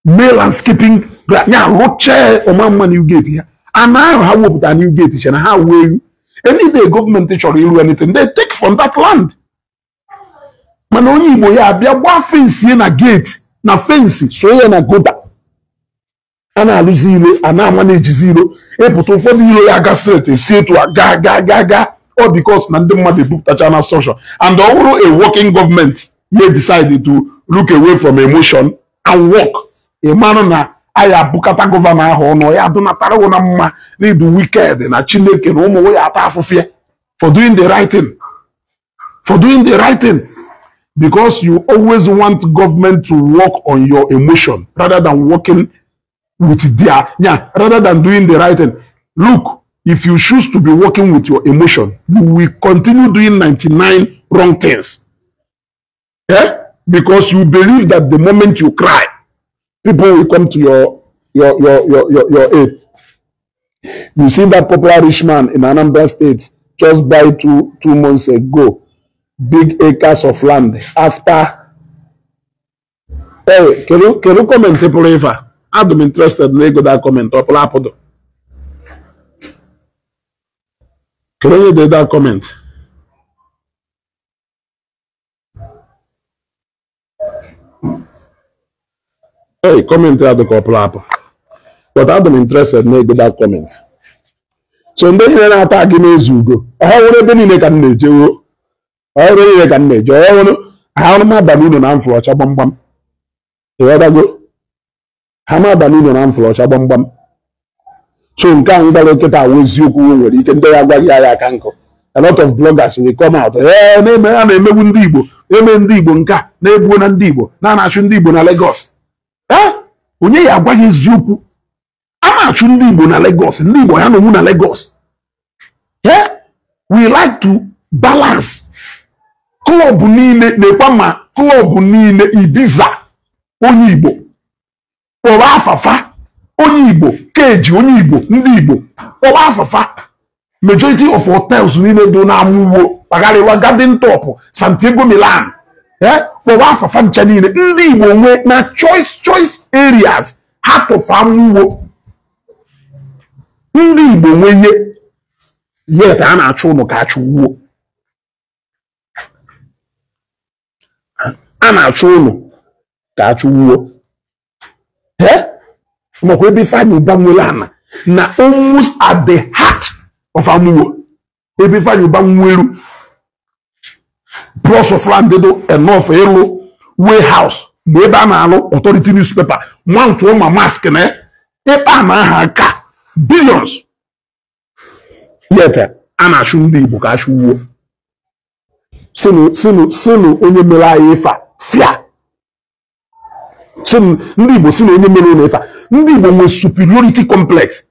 mee landscaping ya alụcha ọma mma n'ihu geeti ha. Ana ahụ ha wepụta n'ihu geeti che na ha wuo ewu. Any day gọọmenti chọrọ iru anything, they take from that land. Mana onye Igbo ya abịa gbaa fensi na geeti na fensi so ya na gota a na-alụzi ilo a na-ama na-ejizi ilo ịpụta ụfọdụ ilo ya aga straight esi etu a gaa gaa gaa gaa all because na ndị mmadụ ebupụtacha na structure. And ọ bụrụ a working government may decide to look away from emotion and work. Ị marụ na anyị abụkata gọvanọ ahụ ọnụ ya adụnatara na mma na ịdụ wicked na Chineke na ụmụ ya ata afụfịa for doing the right thing. For doing the right thing. Because you always want government to work on your emotion rather than working with their, yeah, rather than doing the right thing. Look, if you choose to be working with your emotion, you will continue doing 99 wrong things. Yeah? Because you believe that the moment you cry, people will come to your aid. You see that popular rich man in Anambra State just buy two months ago big acres of land after. Hey, can you comment forever? I'm interested in that comment. Can you do that comment? Hey, comment at the couple. But I'm interested in that comment. So then you attack in Ezugo. How would I be in a Ọrụ niile ka m na-eje ọrụ ha m aba n'ụlọ na mfụrụ ọcha gbamgbam. Ịghọtago? Ha m aba n'ụlọ na mfụrụ ọcha gbamgbam. So nke a ngwara kịta awụ eziokwu nwere ike ndị ya agwaghị ya aka nkụ. A lot of bloggers will come out. A na-emegbu ndị Igbo, eme ndị Igbo nke a, na-egbuo na ndị Igbo, na-achụ ndị Igbo na Lagos. Onye ya agwaghị eziokwu? A na-achụ ndị Igbo na Lagos, ndị Igbo ya nọnwụ na Lagos. We like to balance. Klọb niile na-ekwa ma klọb niile Ibiza onye Igbo, kpọrọ afafa onye Igbo, keji onye Igbo, ndị Igbo kpọrọ afafa. Majority of hotels niile dị na-amụwo kpagharịwa Garden Top, Santiago Milan, kpọrọ afafa ncha niile ndị Igbo nwee na choice areas ha tụfa amụwo. Ndị Igbo nwee ihe yet a na-achụ ụnụ ka achụ wuo. A na-achụ ụnụ ka achụ wuo. Makwa ebe Ifeanyi Uba nwere ana na almost at the heart of Amuwo. Ebe Ifeanyi Uba nwere plus of land dị enough ịlụ warehouse ma ebe a na-alụ authority newspaper mount ma mask na ịkpa na aha aka billions. Yet a na-achụ ndị Igbo ka achụ wuo. Sinu onye mere anyị ife a fia. Ndị Igbo si na onye mere ụlọ ife a. Ndị Igbo nwere superiority complex.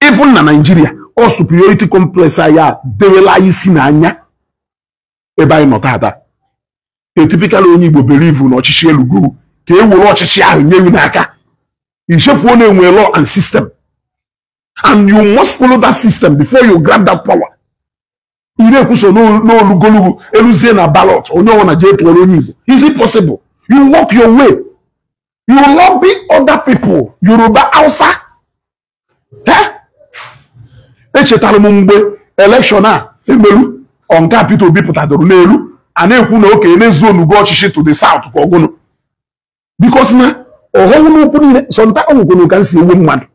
Even na Nigeria, ọ superiority complex anyị a dewela isi n'anya ebe anyị nọ taata. A typical onye Igbo believe na ọchịchị elugo ka e were ọchịchị ahụ nye you n'aka. Ichefuo na-enwe law and system. And you must follow that system before you grab that power. Ire kwuso n'olugolugu eluzie na ballot onye ọbụla jee tụọrọ onye Igbo. Is it possible? You work your way. You lobby other people, Yoruba, Hausa. Echetara m mgbe election a emelu ọnka Peter Obi pụtadoro n'elu a na-ekwu na okenye na-ezonugo ọchịchị to the south ka ọgụnụ. Because na ọghọm n'okwu niile sọnta ọgwụkwụ ka m si ewe mmadụ.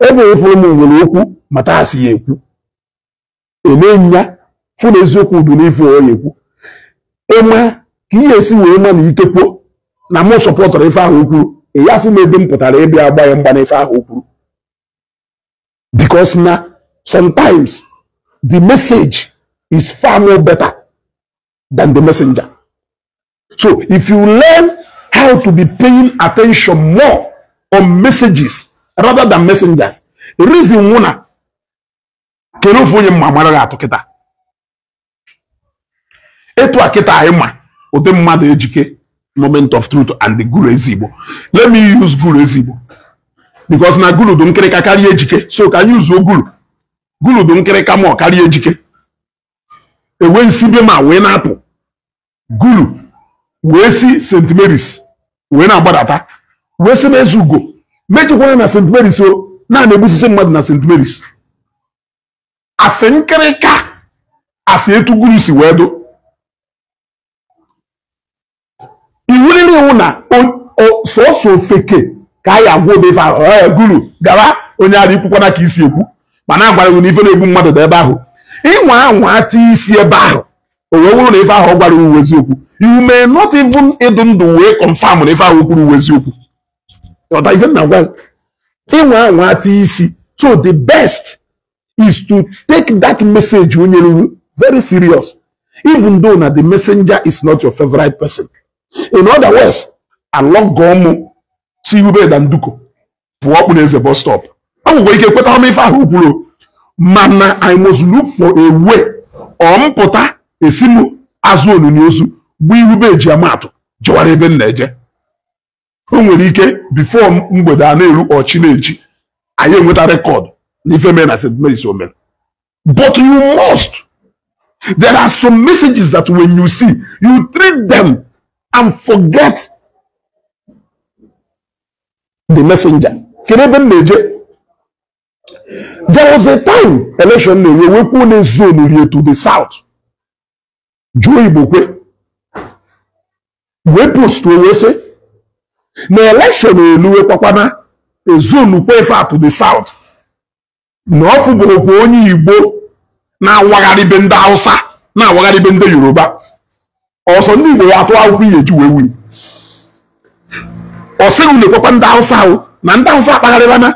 Ebe ụfọdụ m nwere okwu mata asị ya ekwu. Eme nya fụ na eziokwu udu n'ife ọ ya ekwu. Ịma ka ihe esi wee ma na ikekwo na mụ sọpọtụrụ ife ahụ okwuru, ya afụ m ebe m pụtara ịbịa agba ya mgba n'ife ahụ okwuru. Because na sometimes the message is far more better than the messenger. So if you learn how to be paying attention more on messages rather than messengers, reason nwụna kere ofu onye mma mara atụ kịta. Etu a kịta anyị ma ụdị mmadụ Ejike moment of truth and the Guru Ezigbo. Let me use Guru Ezigbo because na Guru dị nkịrịka karịa Ejike, so ka anyị uzuo Guru. Guru dị nkịrịka ma ọ karịa Ejike. Ewe nsi be ma wee na-apụ Guru wee si St. Mary's wee na-agbadata wee si n'Ezugo mejikwana na St. Mary's o na na-egbusisi mmadụ na St. Mary's. Asị nkịrịka asị etu Guru si wee dụ. Iwuliri iwu na sọsọ ofeke ka anyị agwa obe ife ahụ Guru gara onye ara ikwukwana ka isi ekwu mana agwara iwu na ife na-egbu mmadụ dị ebe ahụ. Ịnwa anwa ati isi ebe ahụ o wee wụrụ na ife ahụ ọ gwara iwu eziokwu. You may not even ịdụ ndụ wee confirm na ife ahụ kwuru uwe eziokwu. Ọta ife na gwa ịnwa anwa ati isi. So the best is to take that message onye ruru very serious, even though na the messenger is not your favorite person. In other words, alọgọmụ si iwube da nduko pụọ ọkpụ n'eze bus stop. Ọ nwere ike kweta ọma ife ahụ kwuru, mana I must look for a way ọ mpụta esi m azụ onuni ozu bụ iwube eji amatụ jewara ebe m na-eje. O nwere ike before mgbede a na-eru ọchị na-eji anyị enweta rekọd na ife mere na St. Mary's o mere. But you must. There are some messages that when you see, you treat them and forget the messenger. There was a time election we were zone to the south. Joe Igbokwe we post we say na election eluwe kwakwana a zone kwe to the south. Na ofu bụ onye Igbo na-awagharị be ndị Hausa. na-awagharị be ndị Yoruba. Ọsọ ndị Igbo ya atụ akwụkwọ ihe eji wee win. Ọ sịghị na-ekwekwa ndị Hausa ahụ na ndị Hausa akpagharịbana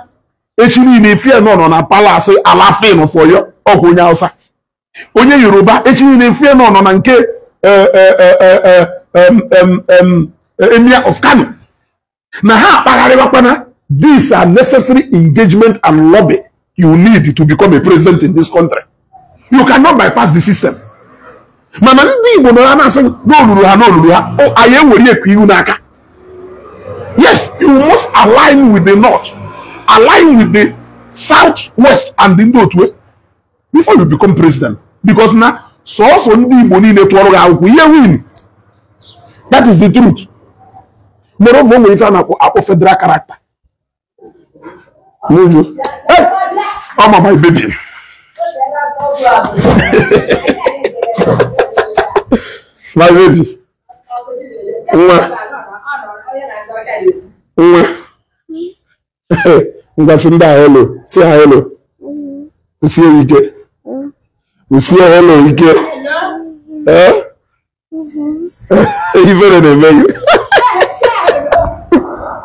echi niile ifie nọ na palasi Alafin of Oyo, ọkwa onye Hausa. Onye Yoruba echi niile ifie nọ na nke Emir of Kano. Na ha akpagharịbakwana. These are necessary engagement and lobby you need to become a president in this country. You cannot bypass the system. Mana ndị Igbo nọ na-asị n'olulu ha n'olulu ha, anyị ewere ekwe ihu n'aka. Yes, you must align with the north, align with the south, west, and the ndị otu before you become president. Because na sọọsọ ndị Igbo niile tụọrọ gị akwụkwọ ihe win. That is the truth. Moreover, o nwere ife a na-akpọ federal character. Hey! Oh, my baby. My baby. Nwa. Nwa. Ngwa hello. Say hello. Usie ike. Usie hello ike. Eh? Ifere na-eme gị.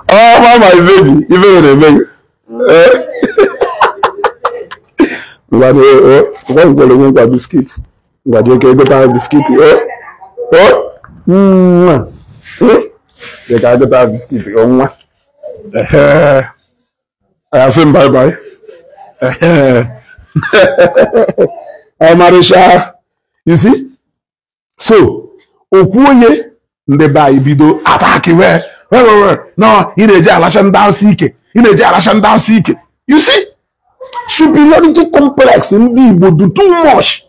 Oh, my baby. Ifere na-eme gị. Ngwa biscuit. Ngwa jeke gota biscuit. Oh. Nwa. Jeke gota biscuit. Nwa. I say bye bye. Amarisha. You see? So, okwu onye ndị be anyị bido attack we. No, ị na-eji alacha ndị Hausa ike. Ị na-eji alacha ndị Hausa ike. You see? Superiority complex ndị Igbo do too much.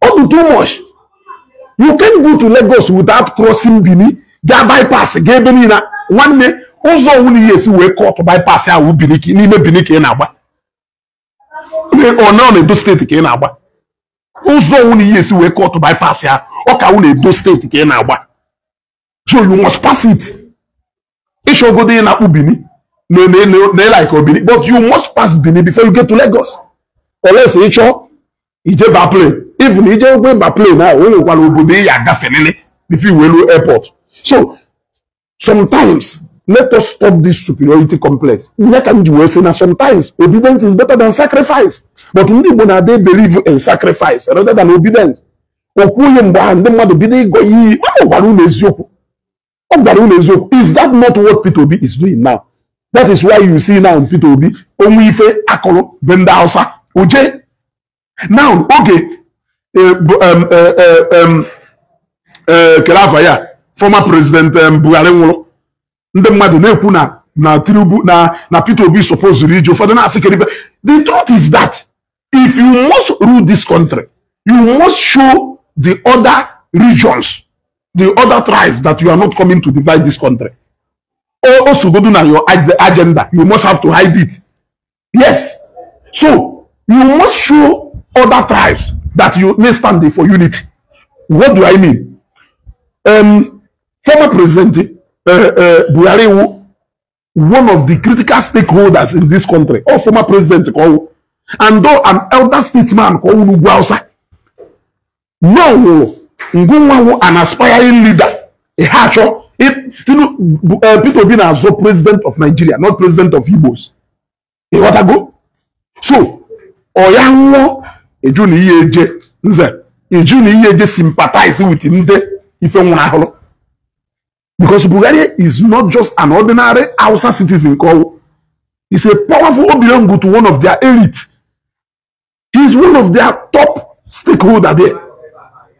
Oh, do too much. You can't go to Lagos without crossing Benin. Ga bypass ga ebe niile. Nwanne ụzọ ọwụla ihe esi wee cut bypass ahụ Benin n'ime Benin ka ị na-agba. Ọ nọ na Edo steeti ka ị na-agba. Ụzọ ọwụla ihe esi wee cut bypass ya ọ ka wụ na Edo steeti ka ị na-agba. So you must pass it. Ịchọgodo ị na-akpụ Benin. No, like Benin, but you must pass Benin before you get to Lagos. Unless you chọ ije ba plane. Even ije ogbe ba plane now, o nwekwara obodo ị ya agafelele before you welu airport. So sometimes let us stop this superiority complex. Nye ka m ji wee sị na sometimes obedience is better than sacrifice. But ndị Igbo na-adị believe in sacrifice rather than obedience. Okwu onye mgbe ahụ ndị mmadụ bido ịgọ iyi, ọ gwara unu eziokwu. Ọ gwara unu eziokwu. Is that not what Peter Obi is doing now? That is why you see now Peter Obi onwe ife akọrọ be ndị Hausa oje. Now oge kelafa ya former president Buhari nwụrụ, ndị mmadụ na-ekwu na Tinubu na Peter Obi supposed ije ụfọdụ na-asị kedu ife. The truth is that if you must rule this country, you must show the other regions, the other tribes that you are not coming to divide this country. Also, go do now your agenda. You must have to hide it. Yes. So, you must show other tribes that you may stand for unity. What do I mean? Former President Buhari, one of the critical stakeholders in this country, or former president, and though an elder statesman, no, an aspiring leader, a hatcher. Peter Obi na-azọ president of Nigeria, not president of Igbos. Ịghọtago? So, ọ ya nwụọ eju na ihe eje nze eju na ihe eje sympathize with ndị ife nwụrụ ahụrụ. Because Buhari is not just an ordinary Hausa citizen. He's a powerful belong to one of their elite. He's one of their top stakeholder there.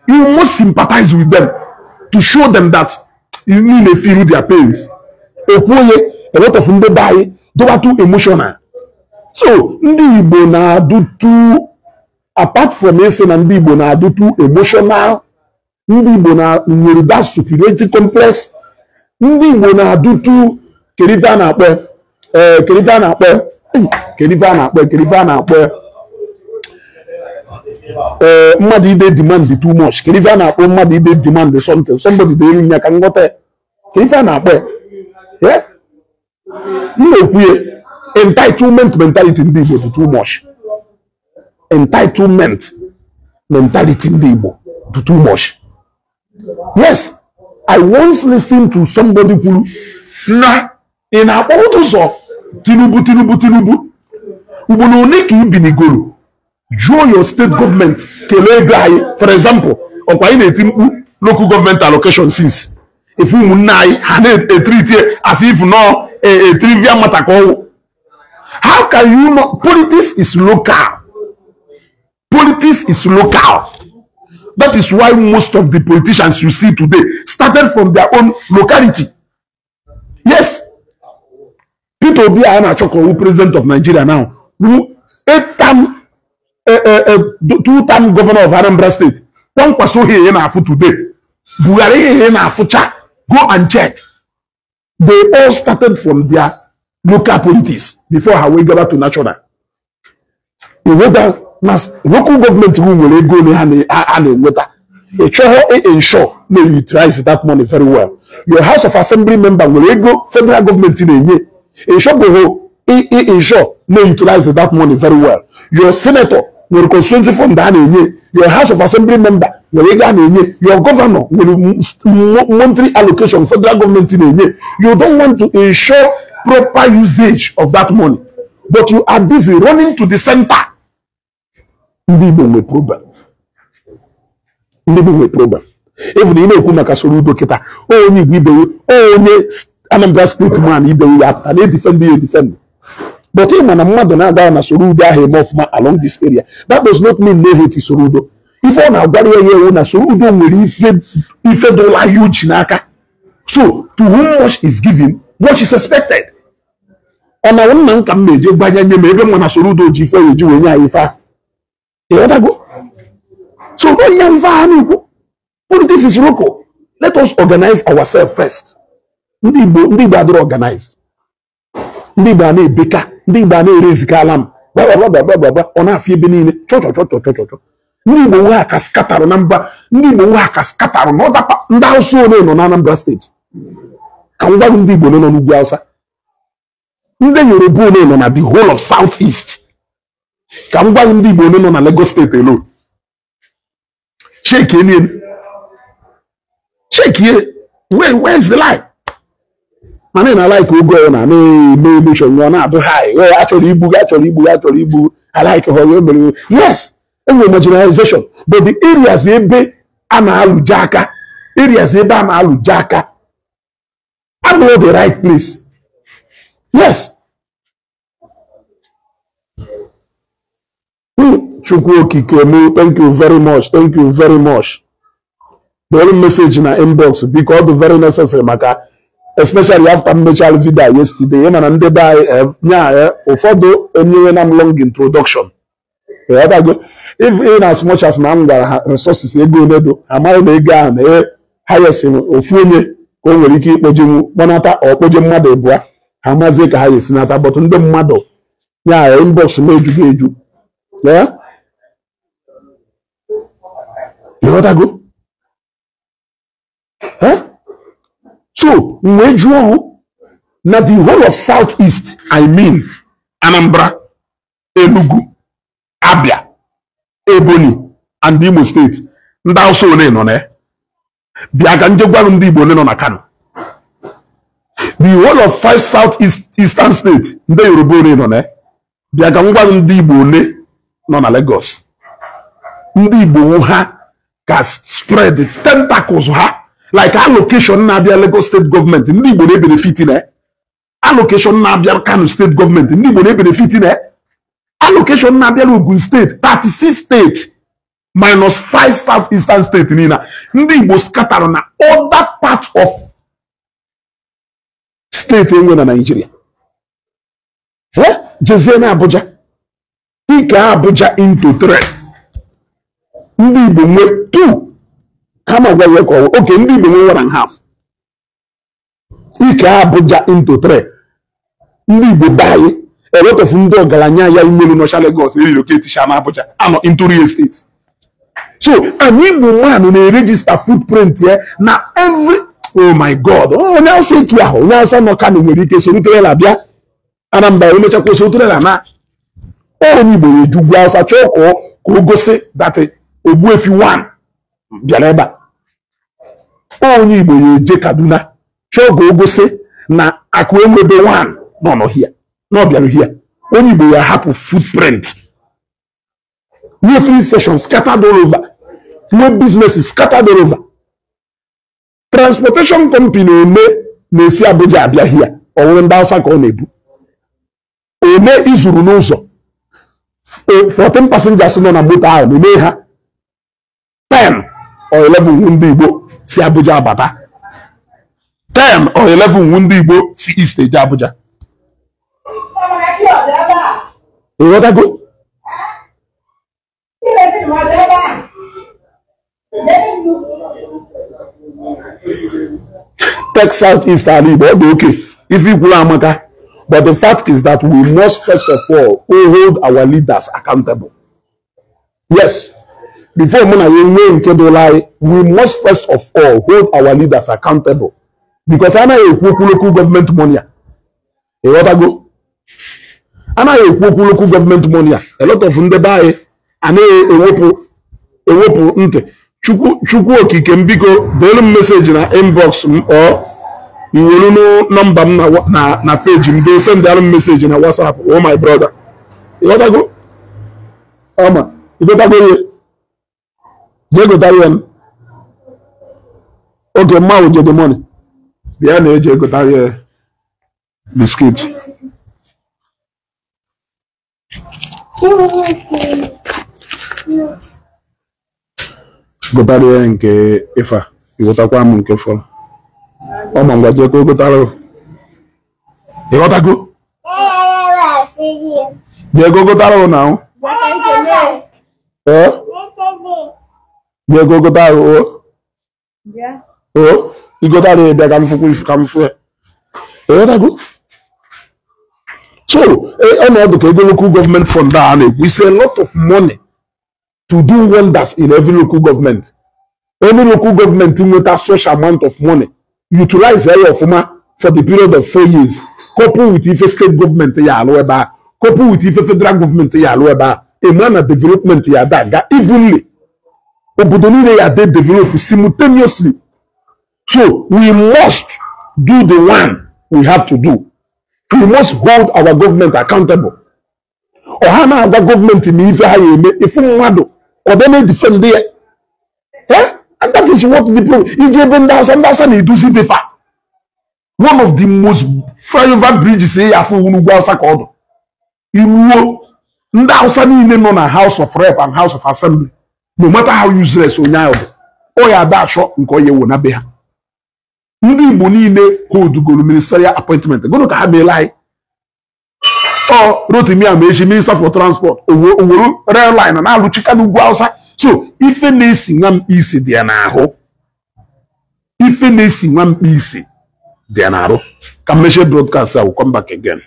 You must sympathize with them to show them that you need to feel their pains. Okwuonye, a lot of ndị be anyị dọba too emotional. So ndị Igbo na-adụ too, apart from ịsị na ndị Igbo na-adụ too emotional, ndị Igbo na nwere that superiority complex. Ndị Igbo na-adụ too kedu ife a na-akpọ kedu ife a na-akpọ kedu ife a na-akpọ kedu ife a na-akpọ mmadụ ide demand too much. Kedu ife a na-akpọ mmadụ ide demand something, somebody dey eri ya ka nghọta ya. Kedu ife a na-akpọ ya? M na-ekwu ya, entitlement mentality ndị Igbo dị too much. Entitlement. mentality ndị Igbo do too much. Yes, I once listened to somebody kwuru na ị na-akpọ ụzọ Tinubu Tinubu Tinubu ugboro ole ka ibinigoro jụọ your state government kelee ego anyị. For example, ọkwa anyị na-eti mkpu local government allocation since if ụmụnne anyị ha na-etriti as if no a trivial matter ka ọwụ. How can you not? Politics is local. Politics is local. That is why most of the politicians you see today started from their own locality. Yes. Peter Obi a na-achọ ka ọwụ president of Nigeria now, who eight-term, two-term governor of Anambra State. Kwankwaso ihe na-afụ today. Buhari ihe na-afụcha. Go and check. They all started from their local politics before ha wee gaba to national. Iweda na local government nwere ego ole ha na-enweta. Ị chọghọ ensure na utilize that money very well. Your House of Assembly member nwere ego federal government na-enye. Ị chọghọ ensure na utilize that money very well. Your senator nwere constituency fund a na-enye. Your House of Assembly member nwere ego a na-enye. Your governor nwere monthly allocation federal government na-enye. You don't want to ensure proper usage of that money, but you are busy running to the center. Ndị Igbo nwe problem. Ndị Igbo nwe problem. Even ị na-ekwu maka Soludo kịta, onye Igbo ibewe, onye Anambra State man ibewe ya apụta na-edefend ya edefend. But ị ma na mmadụ na-aga na Soludo ahụ eme ọfụma along this area, that does not mean no hate Soludo. Ife ọ na-agwara ya ewu na Soludo nwere ife dụla huge n'aka. So to whom much is given, much is expected. Ọ na nna nka m na-eje gbanye nye m ebe nwa na Soludo ji ife ya eji wee nye anyị ife ahụ. Ịghọtago? So onye ife ahụ na-ekwu, politics is local. Let us organize ourselves first. Ndị Igbo adịrọ organized. Ndị Igbo a na-ebeka, ndị Igbo a na-erezika ala m, bla ọ na-afịa ebe niile chọchọchọchọchọchọ. Ndị Igbo nwe aka skatarụ na mba, ndị Igbo nwe aka skatarụ na ọdapa. Ndị Hausa ole nọ na Anambra steeti? Ka m gwa gị, ndị Igbo ole nọ n'ugwu Hausa? Ndị Yoruba ole nọ na the whole of South East? Ka m gwa gị, ndị Igbo ole nọ na Lagos State alone? Check niile. Check here. Where is the lie? Mana ị na-like oge ọ na na-eme emotion ọ na-adụ high. Achọrọ igbu gị, achọrọ igbu gị, achọrọ igbu. I like ha onye mere. Yes, enwere marginalization, but the areas ebe a na-alụje aka, areas ebe a na-alụje aka, abụghị the right place. Yes. Chukwu Okike mụ, thank you very much, thank you very much. The only message na inbox because ọ dị very necessary maka especially after mmechara video yesterday. Ị ma na ndị be anyị nya ụfọdụ enyewe na m long introduction. If in as much as na m gwara ha resources ego ole do, amaghị na ego ahụ na highest ofu onye ka o nwere ike ikpojenwu kpọnata ọkpoje mmadụ abụọ, ha mazie ka ha esi nata, but ndị mmadụ nya inbox m ejugo eju. Ịghọtago? So mgbe jụọ na the whole of South East, I mean Anambra, Enugu, Abia, Ebonyi and Imo State, ndị Hausa ole nọ na ya? Bịa ka nje gwa ndị Igbo ole nọ na Kano. The whole of 5 South Eastern State, ndị Yoruba ole nọ na ya? Bịa ka ngwa ndị Igbo ole nọ na Lagos. Ndị Igbo ha ka spread the tentacles ha like allocation na-abịa Lagos State government, ndị Igbo na-ebenefit na allocation na-abịa Kano State government, ndị Igbo na-ebenefit na allocation na-abịa Ogun State, 36 states minus 5 South Eastern State niile, ndị Igbo scattered na other part of state enwe na Nigeria. Jezie na Abuja, ike Abuja into 3, ndị Igbo nwe 2. Kama gwa ya ka oke ndị Igbo nwe 1.5. Ike Abuja into 3, ndị Igbo be anyị a lot of ndị ọgaranya ya nwere nọcha Lagos relocate sha na Abuja anọ into real estate. So an Igbo man na-register footprint ya na every, oh my God, onye Hausa etu ahụ, onye Hausa nọ Kano nwere ike soro trailer bịa Anambra, emechakwa soro trailer na onye Igbo eju ugwu Hausa chọọ ka o gosi that Ogbuefi 1 bịara ebe a. Onye Igbo ya eje Kaduna chọọ ka o gosi na akụ enwebe 1 nọ n'ọhịa na ọ bịara hia. Onye Igbo ya hapụ footprint, new filling stations scattered all over, new businesses scattered all over. Transportation company one na-esi Abuja abịa hia, ọ wụrụ ndị Hausa ka ọ na-ebu. One izuru n'ụzọ 14 passengers nọ na moto ahụ, na-eme ha 10 or 11 ndị Igbo si Abuja abata, 10 or 11 ndị Igbo si East eje Abuja. Ịghọtago? Take South East ala Igbo, ọ dị oke ife ikwuru amaka, but the fact is that we must first of all hold our leaders accountable. Yes, before mụ na ya nwee nke dụla anyị, we must first of all hold our leaders accountable, because anaghị ekwu okwu local government money a. Ịghọtago? Anaghị ekwu okwu local government money a. A lot of ndị be anyị anaghị ewepụ ntị. Chukwu okike m, biko deelu m meseji na inbox m, ọ iwelu nọmba m na peji m, doo send alụ m meseji na WhatsApp. Oh my brother, ịghọtago? Ọma ịghọtago ihe jee gotara ya m. Oge mma wụ jede money bịa na eji egotara ya biskit. Gotara ya nke ife, ịghọtakwa m nke fọrọ. Ọ ma ngwa jee ka o gotara. Ịghọtago? Jee ka o gotara na ahụ. Jee ka o gotara o. O ịgotara ya bịa ka m fụkwa ka m fụ ya. Ịghọtago? So ọnọdụ ka ego local government fund a na-ekwu, it's a lot of money to do wonders in every local government. Every local government nweta such amount of money, utilize ya ọfụma for the period of 4 years, couple with ife state government ya alụ ebe a, couple with ife federal government ya alụ ebe a, ema na development ya da aga evenly. Obodo niile ya dey develop simultaneously. So we must do the one we have to do. We must hold our government accountable. Ọha na-agwa gọọmenti na ife ha ya eme ifu mmadụ ọ bịa na-edefend ya. And that is what the problem. Iji ebe ndị Hausa, ndị Hausa na-eduzi befa. One of the most flyover bridges ya afụ n'ugwu Hausa ka ọ dụ. Iruo ndị Hausa niile nọ na House of Rep and House of Assembly, no matter how useless onye ahụ bụ, ọ ya ada achọ nke ọ ya ewo na be ha. Ndị Igbo niile holdugoro ministerial appointment, gụnụ ka ha meela anyị. Ọ Rotimi Amaechi, Minister for Transport, owuru rail line na-alụchika n'ugwu Hausa. So ife na-esi nwa mkpi isi dị ya n'ahụ. Ife na-esi nwa mkpi isi dị ya n'arụ. Ka mmechie broadcast a, will come back again.